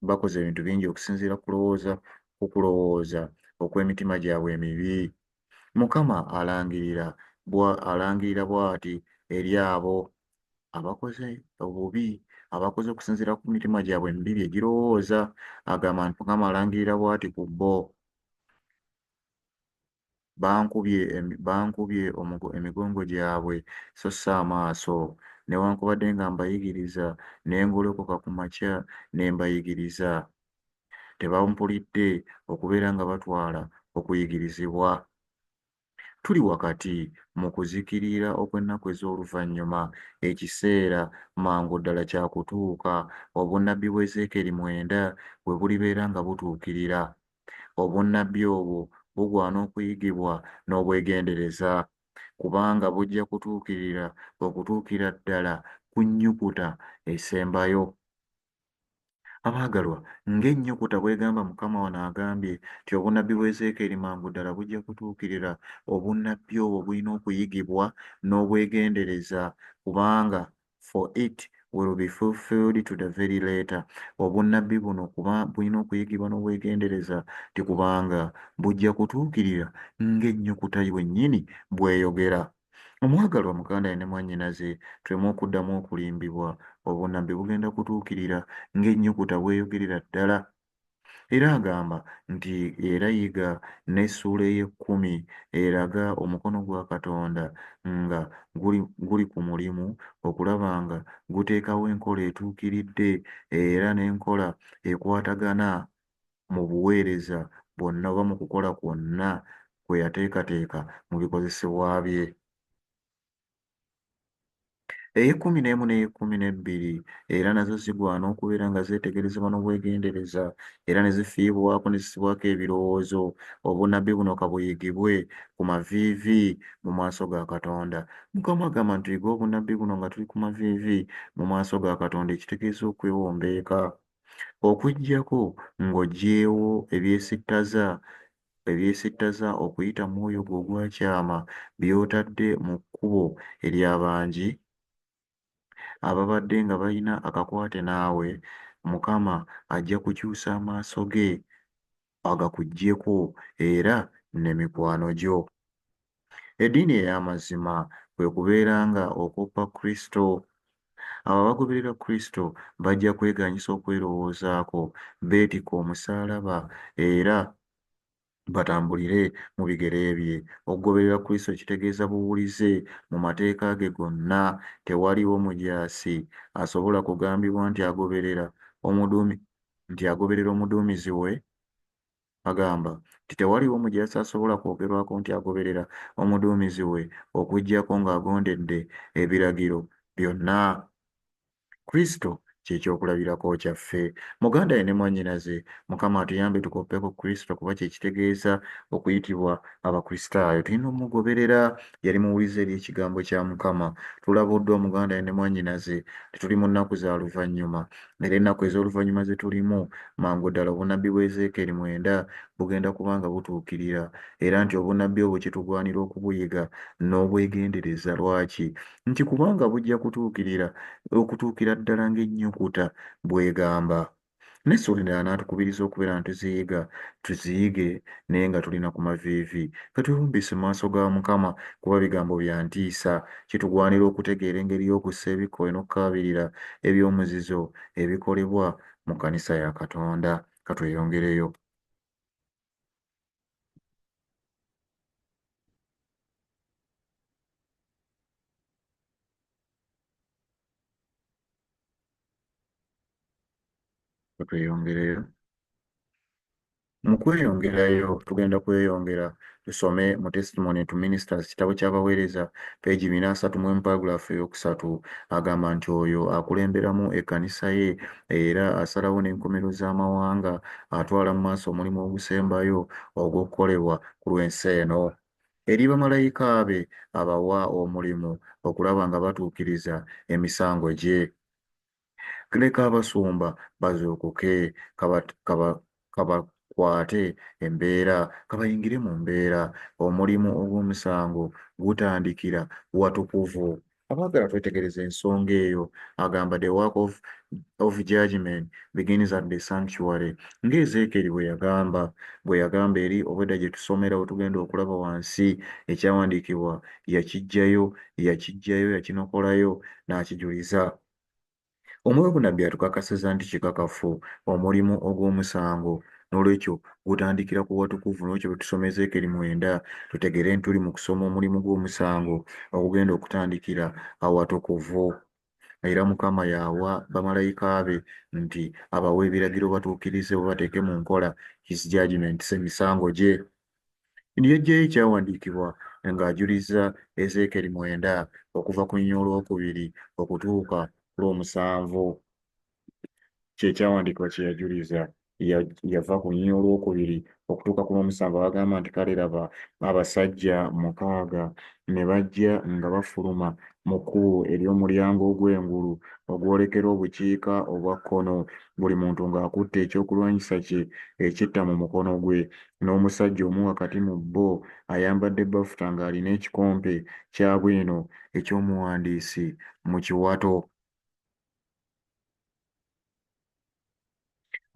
bakoze ebintu bingi okusinziira ku kulowooza okw'emitima gyabwe emibi. Mukama alangirira bw'ati eri abo abakoze obubi, abakoze okusinziira ku mitima gyabwe emibi bye girowooza. Agamba nti Mukama alangirira bw'ati ku bo, Bankubye emigongo gyabwe so si amaaso, newankubadde nga mbayigiriza, ne ngolokoka ku makya ne mbayigiriza. Tebampulidde okubeera nga batwala okuyigirizibwa. Tuli wakati mu kuzikirira okw'ennaku ez'oluvannyuma. Ekiseera mangu ddala kya kutuuka obunnabbi bwa Ezeekyeri mwenda bwe bulibeera nga butuukirira. Obunnabbi obwo bugwana okuyigibwa n'obwegendereza, kubanga bujja kutuukirira okutuukira ddala ku nnyukuta esembayo. Abaagalwa, ng'ennyukuta bw'egamba Mukama wano agambye nti obunnabbi bwa Ezeekyeri mangu ddala bujja kutuukirira, obunnabbi obwo bulina okuyigibwa n'obwegendereza, kubanga for it will be fulfilled to the very letter. Obunnabbi buno kuba bulina okuyigibwa n'obwegendereza nti kubanga bujja kutuukirira ng'ennyukuta bwennyini bw'eyogera. Omwagalwa muganda ne mwannyinaze, tuleme okuddamu okulimbibwa. Obunnabbi bugenda kutuukirira ng'ennyukuta bw'eyogerera ddala. Era agamba nti era yiga n'essuula ey'ekkumi eraga omukono gwa Katonda nga guli ku mulimu okulaba nga guteekawo enkola etuukiridde era n'enkola ekwatagana mu buweereza bwonna oba mu kukola kwonna kwe yateekateeka mu bikozesebwa bye. Ey'ekkumi n'emu n'ey'ekkumi n'ebbiri era nazo zigwana okubeera nga zeetegerezebwa n'obwegendereza era ne zifiibwako ne zissibwako ebirowoozo. Obunnabbi buno ka buyigibwe ku maviivi mu maaso ga Katonda. Mukama agamba nti tuyige obunnabbi buno nga tuli ku maviivi mu maaso ga Katonda, ekitegeeza okwewombeeka. Okuggyako ng'oggyeewo ebyesittaza okuyita mu mwoyo gwo ogwakyama by'otadde mu kkubo ery'abangi ababadde nga balina akakwate naawe, Mukama ajja kukyusa amaaso ge agakuggyeko era ne mikwano gyo. Eddiini ey'amazima kwe kubeera nga okoppa Kristo. Abo abagoberera Kristo bajja kweganyisa okwerowoozaako, beetikke omusaalaba, era batambulire mu bigere bye. Okugoberera Kristo kitegeeza buwulize mu mateeka ge gonna. Tewaliwo mujaasi asobola kugambibwa nti agoberera omuduumizi we. Agamba nti tewaliwo mujaasi asobola kwogerwako nti agoberera omuduumizi we okuggyako ng'agondedde ebiragiro byonna. Kristo Kye kyokulabirako kyaffe. Muganda ye ne mwannyinaze, Mukama atuyambe tukoppeko Kristo kuba kye kitegeeza okuyitibwa Abakristaayo. Tulina omugoberera. Yali muwulize eri ekigambo kya Mukama. Tulabuddwa muganda ye ne mwannyinaze nti tuli mu nnaku za luvannyuma, era ennaku ez'oluvannyuma ze tulimu, mangu ddala obunnabbi bwa Ezeekyeri 9 bugenda kuba nga butuukirira, era nti obunnabbi obwo kitugwanira okubuyiga n'obwegendereza. Lwaki? Nti kubanga bujja kutuukirira okutuukira ddala ng'ennyukuta bw'egamba. N'essuula endala n'atukubiriza okubeera nga tuziyiga, tuziyige naye nga tulina ku maviivi. Ka twewumbiise mu maaso ga Mukama, kuba bigambo bya ntiisa. Kitugwanira okutegeera engeri y'okussa ebikkowe n'okukaabirira eby'omuzizo ebikolebwa mu kkanisa ya Katonda. Ka tweyongereyo. Ka tweyongereyo. Mu kweyongerayo tugenda kweyongera tusome mu Testimony to Ministers, kitabo ky'abaweereza, peegi 431, paragraph ey'okusatu. Agamba nti oyo akulemberamu ekkanisa ye era asalawo n'enkomerero z'amawanga, atwala mu maaso omulimu ogusembayo ogw'okukolebwa ku lw'ensi eno. Eri bamalayika be abawa omulimu okulaba nga batuukiriza emisango gye. Leka abasumba bazuukuke, kabakwate embeera, kabayingire mu mbeera. Omulimu ogw'omusango gutandikira watukuvu. Abaagala twetegereza ensonga eyo, agamba the work of judgment begins at the sanctuary. Nga Ezeekyeri bwe yagamba, bwe yagamba eri obwedda gye tusomera we tugenda okulaba wansi ekyawandiikibwa, yakiggyayo, yakiggyayo, yakinokolayo n'akijuliza. Omwoyo w'obunnabbi atukakasiza nti kikakafu omulimu ogw'omusango n'olwekyo gutandikira ku watukuvu. N'olwekyo bwe tusoma Ezeekyeri 9 tutegeere nti tuli mu kusoma omulimu gw'omusango ogugenda okutandikira awatukuvu. Era Mukama y'awa bamalayika be nti abawa ebiragiro batuukirize oba bateeke mu nkola his judgments, emisango gye. Yaggyayo ekyawandiikibwa ng'ajuliza Ezeekyeri 9 okuva ku lunyiriri olwokubiri okutuuka ku lw'omusanvu. Kye kyawandiikibwa kye yajuliza. Yava ku lunyiriri olwokubiri okutuuka ku lw'omusanvu agamba nti kale laba abasajja 6 ne bajja nga bafuluma mu kkubo ery'omulyango ogw'engulu ogwolekera obukiika obwa kkono, buli muntu ng'akutte ekyokulwanyisa kye ekitta mu mukono gwe, n'omusajja omu wakati mu bo ayambadde bafuta ng'alina ekikompe kya bwino eky'omuwandiisi mu kiwato.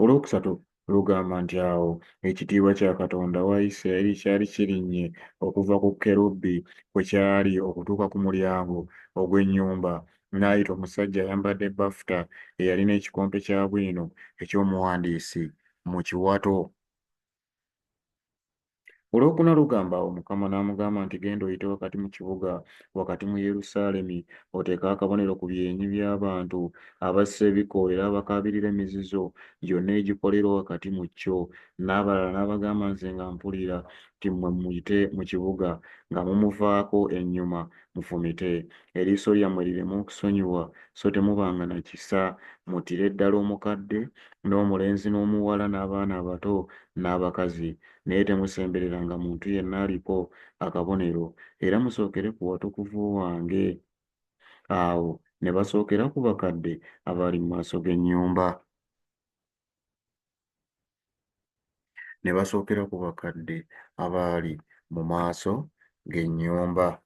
Olwokusatu lugamba nti awo ekitiibwa kya Katonda wa Isirayiri kyali kirinnye okuva ku kerubi kwe kyali okutuuka ku mulyango ogw'ennyumba, n'ayita omusajja ayambadde bafuta eyalina ekikompe kya bwino eky'omuwandiisi mu kiwato. Olwokuna lugamba, Awo Mukama n'amugamba nti, Genda oyite wakati mu kibuga, wakati mu Yerusaalemi, oteeke akabonero ku byenyi by'abantu abassa ebikkowe era abakaabirira emizizo gyonna egikolerwa wakati mu kyo. N'abalala n'abagamba nze nga mpulira nti, Mmwe muyite mu kibuga nga mumuvaako ennyuma mufumite. Eriiso lyammwe lireme okusonyiwa, so temubanga na kisa. Muttire ddala omukadde n'omulenzi n'omuwala n'abaana abato n'abakazi, naye temusembereranga muntu yenna aliko akabonero, era musookere ku watukuvu wange. Awo ne basookera ku bakadde abaali mu maaso g'ennyumba. Ne basookera ku bakadde abaali mu maaso g'ennyumba.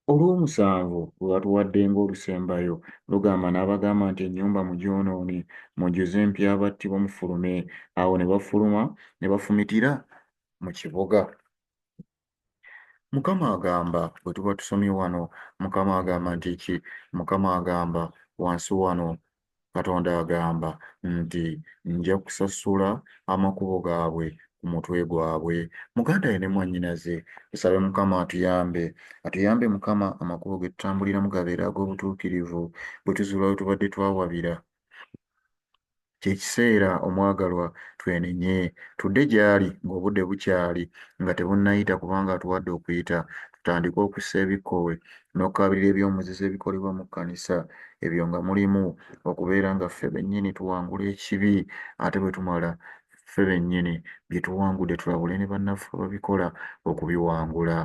Olw'omusanvu lwe batuwadde ng'olusembayo lugamba, N'abagamba nti, Ennyumba mugyonoone, mujjuze empi abattibwa mufulume. Awo ne bafuluma ne bafumitira mu kibuga. Mukama agamba, bwe tuba tusomye wano, Mukama agamba nti ki? Mukama agamba wansi wano, Katonda agamba nti, Nja kusasula amakubo gaabwe ku mutwe gwabwe. Muganda ye ne mwannyinaze, tusabe Mukama atuyambe. Atuyambe Mukama amakubo ge tutambuliramu gabeere ag'obutuukirivu, bwe tuzuula we tubadde twawabira. Kye kiseera, omwagalwa, twenenye, tudde gy'Ali ng'obudde bukyali, nga tebunnayita, kubanga atuwadde okuyita, tutandike okussa ebikkowe n'okukaabirira eby'omuzizo ebikolebwa mu kkanisa, ebyo nga mulimu okubeera nga ffe bennyini tuwangula ekibi, ate bwe tumala ffe bennyini bye tuwangudde tulabule ne bannaffe ababikola okubiwangula.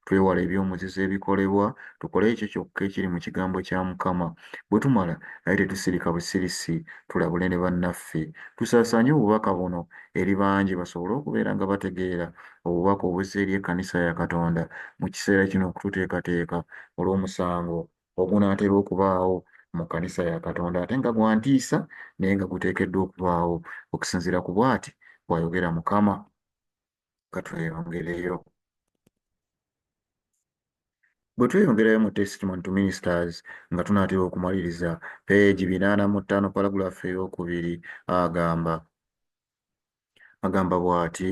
Twewale eby'omuzizo ebikolebwa, tukole ekyo kyokka ekiri mu kigambo kya Mukama. Bwe tumala naye tetusirika busirisi, tulabule ne bannaffe. Tusaasaanye obubaka buno eri bangi basobole okubeera nga bategeera obubaka obuzza eri ekkanisa ya Katonda mu kiseera kino okututeekateeka olw'omusango ogunaatera okubaawo mu kkanisa ya Katonda, ate nga gwa ntiisa naye nga guteekeddwa okubaawo okusinziira ku bw'ati bw'ayogera Mukama. Ka tweyongereyo. Bwe tweyongerayo mu Testimony to Ministers nga tunaatera okumaliriza, peegi 85 palagulaafu ey'okubiri agamba agamba bw'ati.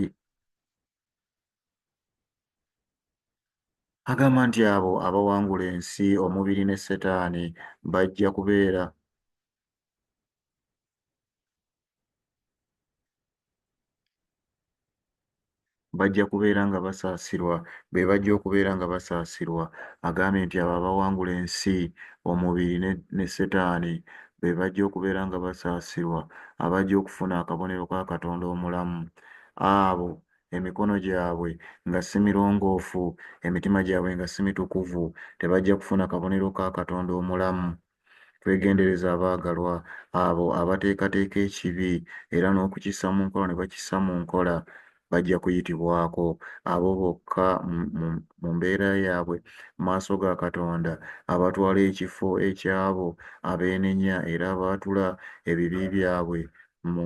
Agamba nti abo abawangula ensi, omubiri ne Setaani bajja kubeera bajja kubeera nga basaasirwa, be bajja okubeera nga basaasirwa. Agambye nti abo abawangula ensi, omubiri ne, ne Setaani be bajja okubeera nga basaasirwa, abajja okufuna akabonero ka Katonda omulamu. Abo emikono gyabwe nga si mirongoofu, emitima gyabwe nga si mitukuvu, tebajja kufuna kabonero ka Katonda omulamu. Twegendereze abaagalwa, abo abateekateeka ekibi era n'okukissa mu nkola ne bakissa mu nkola bajja kuyitibwako. Abo bokka mu, mu mbeera yaabwe mu maaso ga Katonda abatwala ekifo eky'abo abeenenya era abaatula ebibi byabwe mu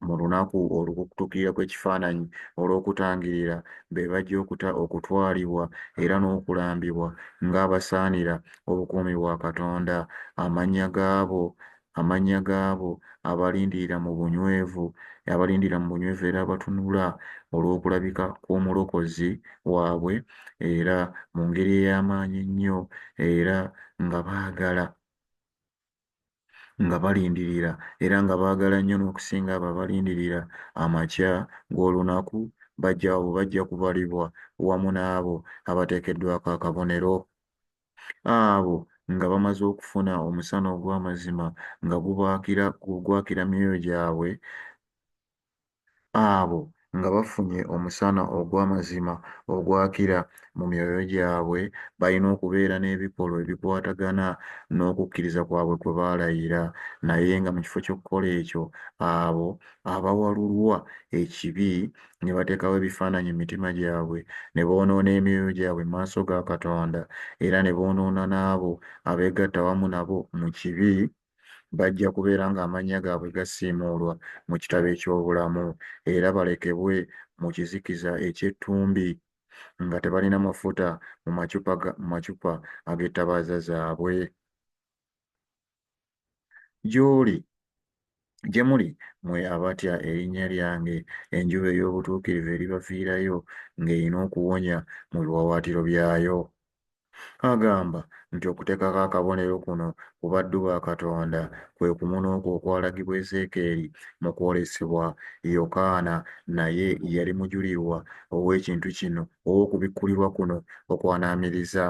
mu lunaku olw'okutuukirira kw'ekifaananyi olw'okutangirira, be bajja okuta, okutwalibwa era n'okulambibwa ng'abasaanira obukuumi bwa Katonda. Amannya g'abo, amannya g'abo abalindirira mu bunywevu, abalindirira mu bunywevu era abatunula olw'okulabika kw'Omulokozi waabwe, era mu ngeri ey'amaanyi ennyo, era nga baagala nga balindirira era nga baagala nnyo n'okusinga abo abalindirira amakya g'olunaku, bajja abo bajja kubalibwa wamu n'abo abateekeddwako akabonero. Abo nga bamaze okufuna omusana ogw'amazima nga gubaakira gwakira myoyo gyabwe, Abo nga bafunye omusana ogw'amazima ogwakira mu myoyo gyabwe, balina okubeera n'ebikolwa ebikwatagana n'okukkiriza kwabwe kwe baalayira. Naye nga mu kifo ky'okukola ekyo, abo abawalulwa ekibi ne bateekawo ebifaananyi mu mitima gyabwe, ne boonoona emyoyo gyabwe mu maaso ga Katonda, era ne boonoona n'abo abeegatta wamu nabo mu kibi, bajja kubeera ng'amannya gaabwe gasiimuulwa mu kitabo eky'obulamu, era balekebwe mu kizikiza eky'ettumbi, nga tebalina mafuta mu macupa, mu macupa ag'ettabaaza zaabwe. Gy'oli, gye muli mmwe abatya erinnya lyange, enjuba ey'obutuukirivu eribaviirayo ng'erina okuwonya mu biwaawaatiro byayo. Agamba nti okuteekako akabonero kuno ku baddu ba Katonda kwe kumu n'okwo okwalagibwa Ezeekyeri mu kwolesebwa. Yokaana naye yali mujulirwa ow'ekintu kino, ow'okubikkulirwa kuno okwanaamiriza.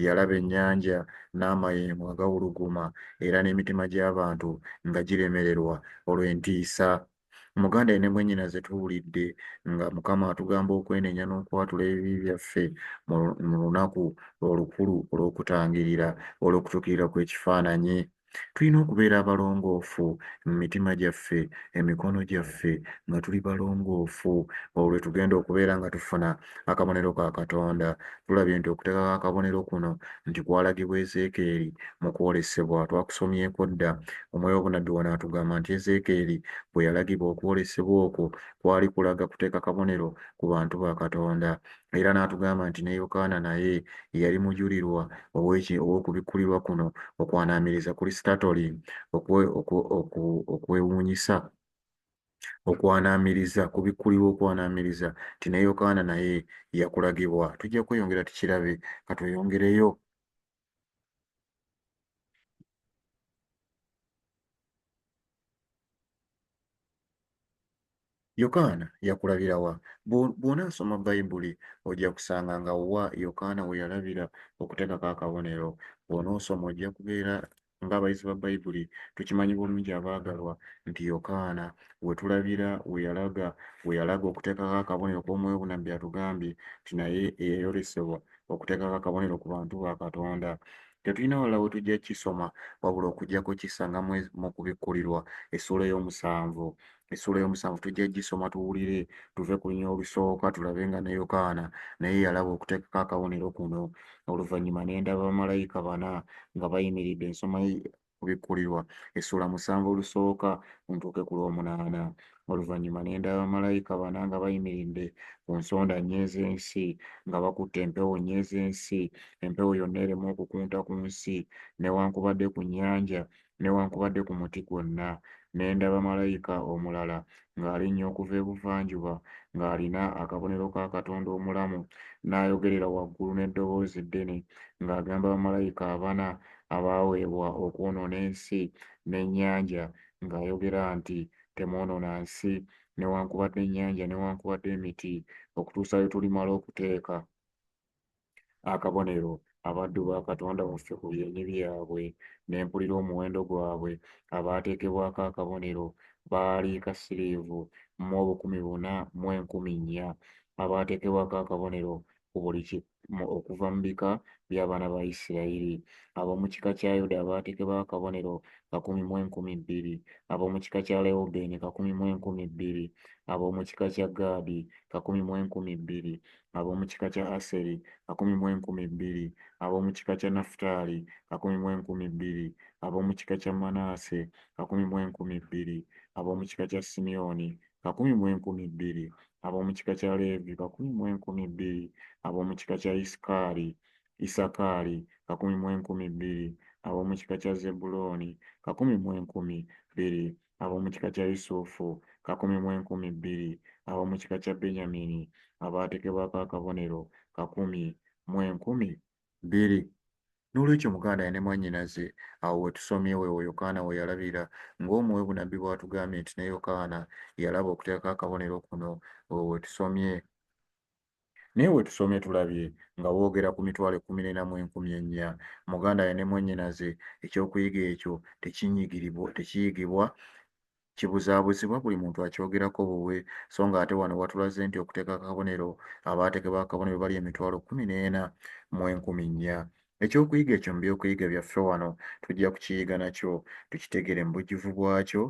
Yalaba ennyanja n'amayengo nga gawuluguma era n'emitima gy'abantu nga giremererwa olw'entiisa. Muganda ne mwannyinaze tuwulidde nga Mukama atugamba okwenenya n'okwatula ebibi byaffe mu lunaku olukulu olw'okutangirira olw'okutuukirira kw'ekifaananyi. Tulina okubeera abalongoofu mu mitima gyaffe, emikono gyaffe nga tuli balongoofu, olwo lwe tugenda okubeera nga tufuna akabonero ka Katonda. Tulabye nti okuteekako akabonero kuno nti kwalagibwa Ezeekeeri mu kwolesebwa. Twakusomyeko dda. Omwoyo w'obunnabbi wano atugamba nti Ezeekeeri bwe yalagibwa okwolesebwa okwo, kwali kulaga kuteeka kabonero ku bantu ba Katonda. Era n'atugamba nti ne Yokaana naye yali mujulirwa ow'okubikkulirwa kuno okwanaamiriza kuli startling, okwewuunyisa. Okwanaamiriza, kubikkulirwa okwanaamiriza, nti ne Yokaana naye yakulagibwa. Tujja kweyongera tukirabe. Ka tweyongereyo. Yokaana yakulabira wa? Bw'onaasoma Bayibuli ojja kusanga nga wa Yokaana we yalabira okuteekako akabonero. Bw'onoosoma ojja kubeera ng'abayizi ba Bayibuli tukimanyi bulungi abaagalwa nti Yokaana we tulabira we yalaga we yalaga okuteekako akabonero k'omwoyo obunnabbi atugambye nti naye eyayolesebwa okuteekako akabonero ku bantu ba Katonda. Tetulina walala we tujja kukisoma wabula okuggyako kisanga mu Kubikkulirwa essuula ey'omusanvu. Essuula ey'omusanvu tujja kugisoma tuwulire, tuve ku lunyiriri olusooka tulabe nga ne Yokaana naye yalaba okuteekako akabonero kuno. Oluvannyuma ne ndaba bamalayika bana nga bayimiridde. Nsoma Kubikkulirwa essuula musanvu olusooka ntuuke ku lw'omunaana. Oluvannyuma ne ndaba bamalayika bana nga bayimiridde ku nsonda nnya ez'ensi, nga bakutte empewo nnya ez'ensi, empewo yonna ereme okukunta ku nsi, newankubadde ku nnyanja, newankubadde ku muti gwonna. Ne ndaba malayika omulala ng'alinnya okuva ebuvanjuba, ng'alina akabonero ka Katonda omulamu, n'ayogerera waggulu n'eddoboozi ddene, ng'agamba bamalayika abana abaaweebwa okwonoona ensi n'ennyanja, ng'ayogera nti, Temwonoona nsi, newankubadde ennyanja, newankubadde emiti, okutuusa lwe tulimala okuteeka akabonero abaddu ba Katonda waffe ku byenyi byabwe. Ne mpulira omuwendo gwabwe abaateekebwako akabonero, baali kasiriivu mu 4,000, abaateekebwako akabonero ku buli okuva mu bika by'abaana ba Isirayiri. Ab'omu kika kya Yuda abaateekebwako akabonero 1,002, ab'omu kika kya Lewubeeni 1,002, ab'omu kika kya Gaadi 1,002, ab'omu kika kya Aseri 1,002, ab'omu kika kya Nafutaali 1,002, ab'omu kika kya Manaase 1,002, ab'omu kika kya Simyoni 1,002, ab'omu kika kya Leevi 1,002, ab'omu kika kya Isakaali 1,002, ab'omu kika kya Zebbulooni 1,002, ab'omu kika kya Yusufu 1,002, ab'omu kika kya Benyamini abaatekebwako akabonero 1,002. N'olwekyo, muganda ne mwannyinaze, awo we tusomye weewo Yokaana we yalabira, ng'Omwoyo w'obunnabbi bw'atugambye nti ne Yokaana yalaba okuteekako akabonero kuno, weewo we tusomye. Naye we tusomye tulabye nga boogera ku mitwalo ekkumi n'ena mu enkumi ennya. Muganda wange ne mwannyinaze, eky'okuyiga ekyo tekinyigiribwa, tekiyigibwa, kibuzaabuzibwa, buli muntu akyogerako bubwe, so nga ate wano watulaze nti okuteeka akabonero, abaateekebwa akabonero bali emitwalo kkumi n'ena mu enkumi nnya. Eky'okuyiga ekyo mu by'okuyiga byaffe wano tujja kukiyiga nakyo tukitegeere mu bujjuvu bwakyo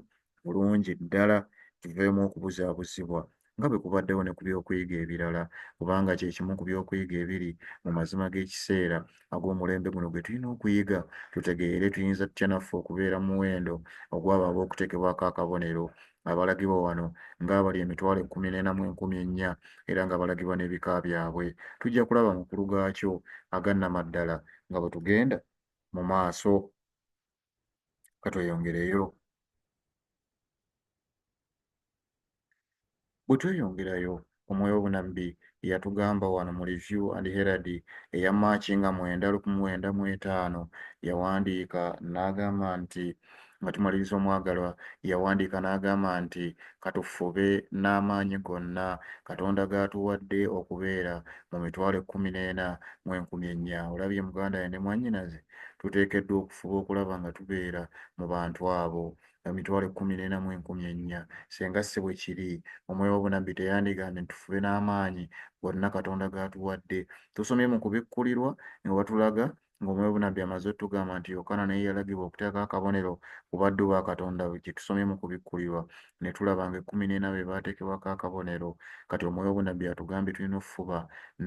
bulungi ddala tuveemu okubuzaabuzibwa nga bwe kubaddewo ne ku by'okuyiga ebirala, kubanga kye kimu ku by'okuyiga ebiri mu mazima g'ekiseera ag'omulembe guno ge tulina okuyiga tutegeere tuyinza tutya naffe okubeera mu muwendo ogw'abo ab'okuteekebwako akabonero abalagibwa wano ng'abali emitwalo ekkumi n'ena mu enkumi ennya era nga balagibwa n'ebika byabwe. Tujja kulaba amakulu gaakyo agannamaddala nga bwe tugenda mu maaso. Ka tweyongereyo. Bwe tweyongerayo, Omwoyo w'obunabbi yatugamba wano mu Review and Herald eya March nga mwenda lukumi lwenda mu etaano, yawandiika n'agamba nti, nga tumaliriza omwagalwa, yawandiika n'agamba nti, Ka tufube n'amaanyi gonna Katonda g'atuwadde okubeera mu mitwalo ekkumi n'ena mu enkumi ennya. Olabye muganda wange ne mwannyinaze? Tuteekeddwa okufuba okulaba nga tubeera mu bantu abo. Emitwalo ekkumi n'ena mu enkumi ennya. Singa si bwe kiri, Omwoyo w'obunabbi teyandigambye nti tufube n'amaanyi gonna Katonda g'atuwadde. Tusomye mu Kubikkulirwa nga batulaga ng'Omwoyo w'obunabbi amaze otugamba nti Yokaana naye yalagibwa okuteekako akabonero ku baddu ba Katonda gye tusomye mu Kubikkulirwa ne tulaba nga ekkumi n'ena be baateekebwako akabonero. Kati Omwoyo w'obunabbi atugambye tulina okufuba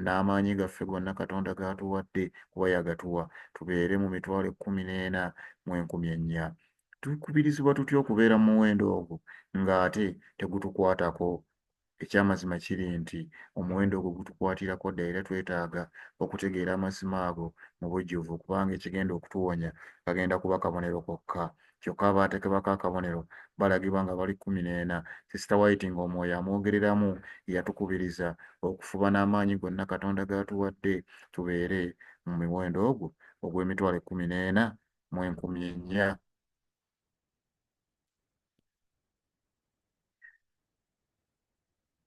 n'amaanyi gaffe gonna Katonda g'atuwadde kuba yagatuwa tubeere mu mitwalo ekkumi n'ena mu enkumi ennya. Tukubirizibwa tutya okubeera mu muwendo ogwo ng'ate tegutukwatako? Eky'amazima kiri nti omuwendo ogwo gutukwatirako ddala era twetaaga okutegeera amazima ago mu bujjuvu kubanga ekigenda okutuwonya kagenda kuba kabonero kokka. Kyokka abaatekebwako akabonero balagibwa nga bali kkumi n'ena. Sisita White ng'Omwoyo amwogereramu yatukubiriza okufuba n'amaanyi gonna Katonda g'atuwadde tubeere mu miwendo ogwo ogw'emitwalo ekkumi n'ena mu enkumi ennya.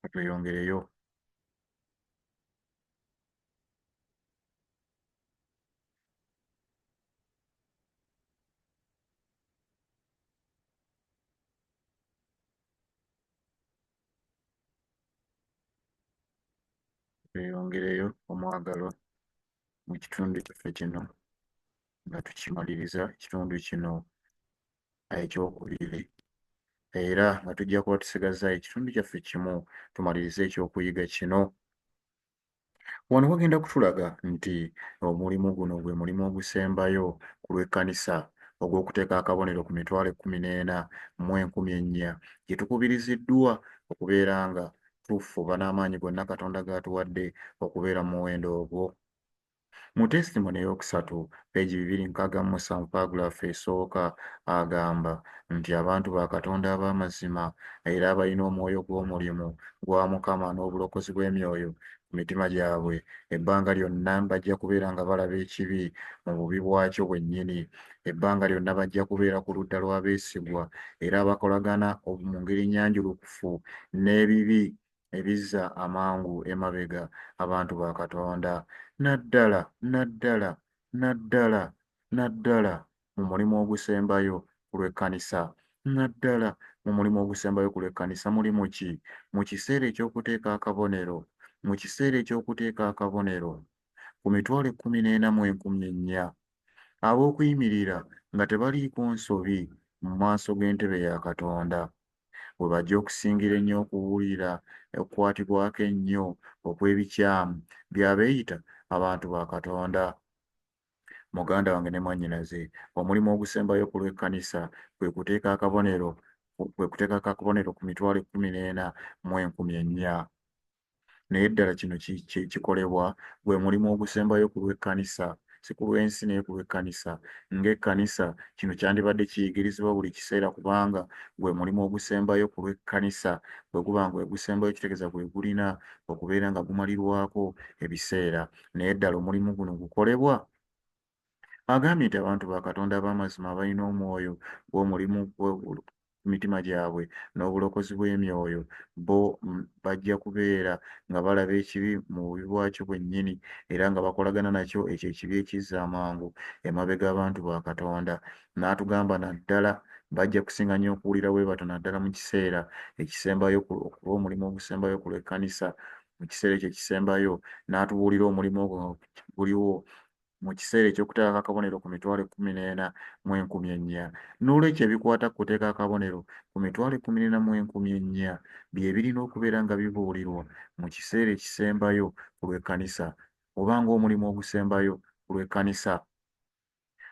Tweyongereyo. Tweyongereyo omwagalwa mu kitundu kyaffe kino nga tukimaliriza ekitundu kino ekyokubiri, era nga tujja kuba tusigazza ekitundu kyaffe kimu tumalirize ekyokuyiga kino. Wano wagenda kutulaga nti omulimu guno gwe mulimu ogusembayo ku lw'ekkanisa ogw'okuteeka akabonero ku 144,000 gye tukubiriziddwa okubeera nga tufuba n'amaanyi gonna Katonda g'atuwadde okubeera mu muwendo ogwo. Mu testimony ey'okusatu, peegi 267, paagulaafu esooka, agamba nti abantu ba Katonda ab'amazima era abalina omwoyo gw'omulimu gwa Mukama n'obulokozi bw'emyoyo ku mitima gyabwe ebbanga lyonna bajja kubeera nga balaba ekibi mu bubi bwakyo bwennyini. Ebbanga lyonna bajja kubeera ku ludda lw'abeesigwa era abakolagana mu ngeri ennyanjulukufu n'ebibi ebizza amangu emabega abantu ba Katonda, naddala, naddala, naddala, naddala mu mulimu ogusembayo ku lw'ekkanisa. Naddala mu mulimu ogusembayo ku lw'ekkanisa. Mulimu ki? Mu kiseera eky'okuteeka akabonero, mu kiseera eky'okuteeka akabonero ku 144,000 ab'okuyimirira nga tebaliiko nsobi mu maaso g'entebe ya Katonda, we bajja okusingira ennyo okuwulira okukwatibwako ennyo okw'ebikyamu by'abeeyita abantu ba Katonda. Muganda wange ne mwannyinaze, omulimu ogusembayo ku lw'ekkanisa kwe kuteeka akabonero, kwe kuteekako akabonero ku 144,000. Naye ddala kino kikolebwa, gwe mulimu ogusembayo ku lw'ekkanisa, si ku lw'ensi naye ku lw'ekkanisa. Ng'ekkanisa, kino kyandibadde kiyigirizibwa buli kiseera kubanga gwe mulimu ogusembayo ku lw'ekkanisa. Bwe guba nga gwe gusembayo kitegeeza gwe gulina okubeera nga gumalirwako ebiseera. Naye ddala omulimu guno gukolebwa? Agambye nti abantu ba Katonda ab'amazima abalina omwoyo gw'omulimu ku mitima gyabwe n'obulokozi bw'emyoyo bo bajja kubeera nga balaba ekibi mu bubi bwakyo bwennyini era nga bakolagana nakyo ekyo ekibi ekizza amangu emabega abantu ba Katonda. N'atugamba naddala bajja kusinga nnyo okuwulira bwe batyo naddala mu kiseera ekisembayo omulimu ogusembayo ku lw'ekkanisa mu kiseera ekyo ekisembayo n'atubuulira omulimu ogwo nga guliwo mu kiseera eky'okuteekako akabonero ku 144,000. N'olwekyo ebikwata ku kuteeka akabonero ku 144,000 bye birina okubeera nga bibuulirwa mu kiseera ekisembayo ku lw'ekkanisa, oba ng'omulimu ogusembayo ku lw'ekkanisa.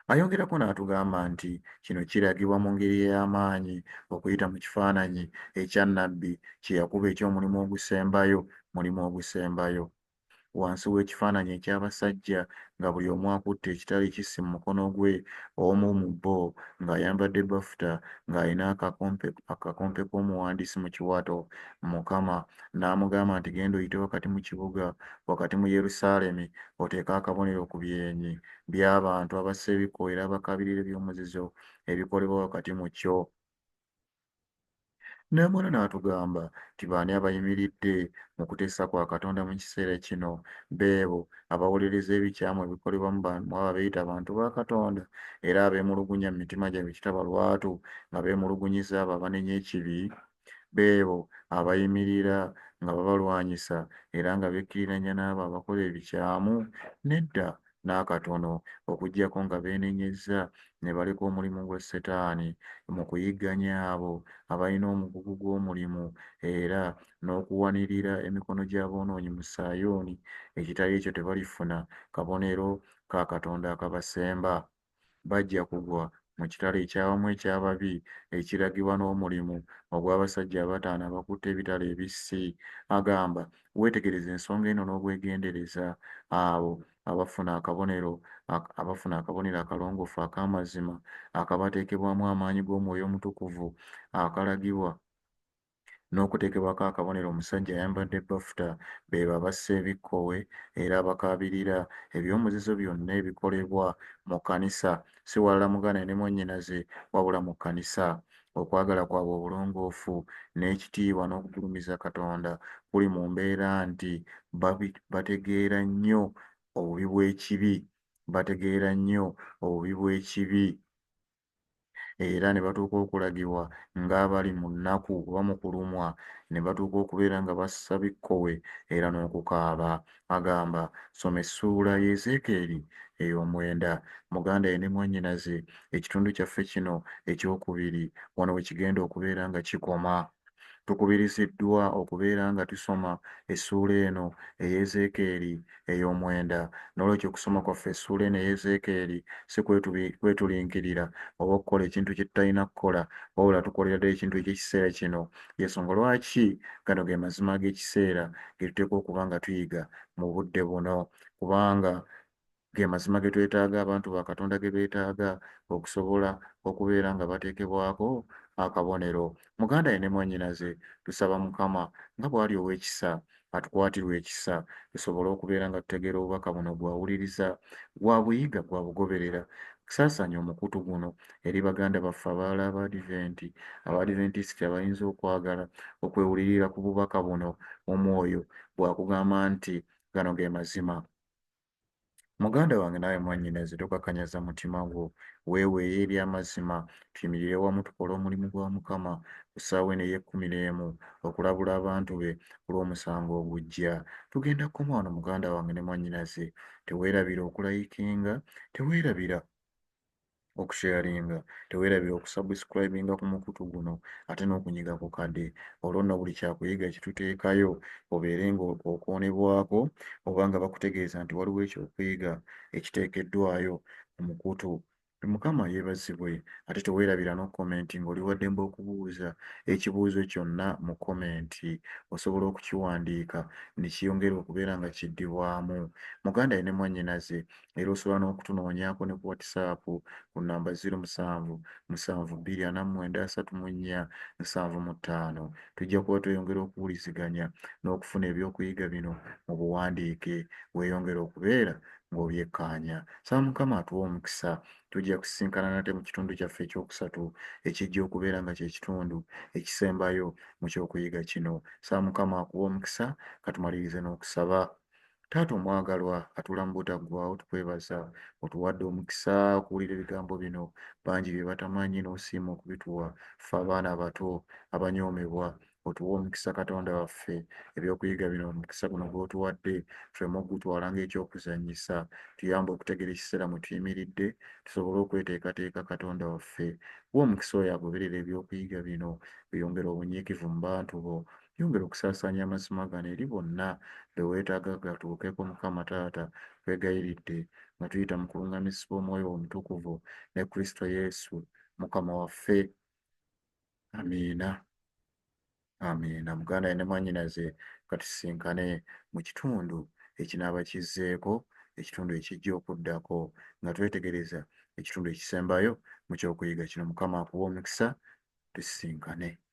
Ayongerako n'atugamba nti kino kiragibwa mu ngeri ey'amaanyi okuyita mu kifaananyi ekya nnabbi kye yakuba eky'omulimu ogusembayo, mulimu ogusembayo. Wansi w'ekifaananyi eky'abasajja nga buli omu akutte ekitala ekissi mu mukono gwe, omu mu bo ng'ayambadde bafuta ng'alina akakompe, akakompe k'omuwandiisi mu kiwato, Mukama n'amugamba nti, Genda oyite wakati mu kibuga, wakati mu Yerusaalemi, oteeke akabonero ku byenyi by'abantu abassa ebikkowe era abakaabirira eby'omuzizo ebikolebwa wakati mu kyo. N'amala n'atugamba nti baani abayimiridde mu kuteesa kwa Katonda mu kiseera kino? Beebo abawolereza ebikyamu ebikolebwa mu abo abeeyita abantu ba Katonda era abeemulugunya mu mitima gyabwe ekitaba lwatu nga beemulugunyiza abo abanenya ekibi. Beebo abayimirira nga babalwanyisa era nga bekkiriranya n'abo abakola ebikyamu? Nedda n'akatono, okuggyako nga beenenyezza ne baleka omulimu gwa Setaani mu kuyigganya abo abalina omugugu gw'omulimu era n'okuwanirira emikono gy'aboonoonyi mu Sayuuni, ekitali ekyo tebalifuna kabonero ka Katonda akabasemba. Bajja kugwa mu kitala eky'awamu eky'ababi ekiragibwa n'omulimu ogw'abasajja abataano abakutte ebitala ebissi. Agamba, Weetegereze ensonga eno n'obwegendereza, abo abafuna akabonero abafuna akabonero akalongoofu ak'amazima akabateekebwamu amaanyi g'Omwoyo Omutukuvu akalagibwa n'okuteekebwako akabonero omusajja ayambadde bafuta beebo abassa ebikkowe era abakaabirira eby'omuzizo byonna ebikolebwa mu kkanisa, si walala muganda ne mwannyinaze, wabula mu kkanisa. Okwagala kwabwe obulongoofu n'ekitiibwa n'okugulumiza Katonda kuli mu mbeera nti bategeera nnyo obubi bw'ekibi, bategeera nnyo obubi bw'ekibi, era ne batuuka okulagibwa ng'abali mu nnaku oba mu kulumwa, ne batuuka okubeera nga bassa bikkowe era n'okukaaba. Agamba, soma essuula y'Ezeekyeri ey'omwenda. Muganda ye ne mwannyinaze, ekitundu kyaffe kino eky'okubiri wano we kigenda okubeera nga kikoma. Tukubiriziddwa okubeera nga tusoma essuula eno ey'Ezeekyeri ey'omwenda. N'olwekyo okusoma kwaffe essuula eno ey'Ezeekyeri si kwetulinkirira oba okukola ekintu kye tutalina kukola, wabula tukolera ddala ekintu eky'ekiseera kino. Y'ensonga lwaki gano ge mazima ag'ekiseera ge tuteekwa okuba nga tuyiga mu budde buno, kubanga ge mazima ge twetaaga, abantu ba Katonda ge beetaaga okusobola okubeera nga bateekebwako akabonero. Muganda ye ne mwannyinaze, tusaba Mukama nga bw'ali ow'ekisa atukwatirwe ekisa tusobole okubeera nga tutegeera obubaka buno gw'awuliriza, gw'abuyiga, gw'abugoberera. Saasaanya omukutu guno eri baganda baffe abalala Abaadiventi, Abaadiventisiti abayinza okwagala okwewulirira ku bubaka buno. Omwoyo bw'akugamba nti gano ge mazima. Muganda wange naawe mwannyinaze, tokakanyaza mutima gwo, weeweeyo eri amazima, tuyimirire wamu tukole omulimu gwa Mukama ku ssaawa eno ey'ekkumi n'emu okulabula abantu be ku lw'omusango ogujja. Tugenda kukoma wano muganda wange ne mwannyinaze. Teweerabira okulayikinga, teweerabira okusharinga, teweerabira okusubscribinga ku mukutu guno ate n'okunyiga ku kade, olwo nno buli kyakuyiga kyetuteekayo obeere nga okoonebwako oba nga bakutegeeza nti waliwo ekyokuyiga ekiteekeddwayo ku mukutu. Mukama yeebazibwe. Ate teweerabira n'okukomenti ng'oli wa ddembe okubuuza ekibuuzo kyonna mu komenti, osobola okukiwandiika ne kiyongera okubeera nga kiddibwamu. Muganda ye ne mwannyinaze, Era osobola n'okutunoonyaako ne ku WhatsApp ku nnamba 077 249 34 75. Tujja kuba tweyongera okuwuliziganya n'okufuna ebyokuyiga bino mu buwandiike. Weeyongere okubeera ng'obyekkaanya. Nsaba Mukama atuwe omukisa. Tujja kusisinkana nate mu kitundu kyaffe ekyokusatu ekijja okubeera nga kye kitundu ekisembayo mu kyokuyiga kino. Nsaba Mukama akuwe omukisa. Katumalirize n'okusaba. Taata omwagalwa atuula mu butaggwaawo, tukwebaza otuwadde omukisa okuwulira ebigambo bino bangi bye batamanyi n'osiima okubituwa ffe abaana abato abanyoomebwa. Otuwe omukisa Katonda waffe, ebyokuyiga bino omukisa guno gw'otuwadde tuleme okugutwala ng'ekyokuzannyisa. Tuyambe okutegeera ekiseera mwe tuyimiridde tusobole okweteekateeka Katonda waffe. Wa omukisa oyo agoberera ebyokuyiga bino, oyongere obunyiikivu mu bantu bo. Yongera okusaasaanya amazima gano eri bonna be weetaaga gatuukeko Mukama Taata twegayiridde nga tuyita mu kulungamizibwa Omwoyo wo Omutukuvu ne Kristo Yesu Mukama waffe. Amiina. Amiina. Muganda ne mwannyinaze, katusisinkane mu kitundu ekinaaba kizzeeko, ekitundu ekijja okuddako, nga twetegereza ekitundu ekisembayo mu ky'okuyiga kino. Mukama akuwe omukisa, tusisinkane.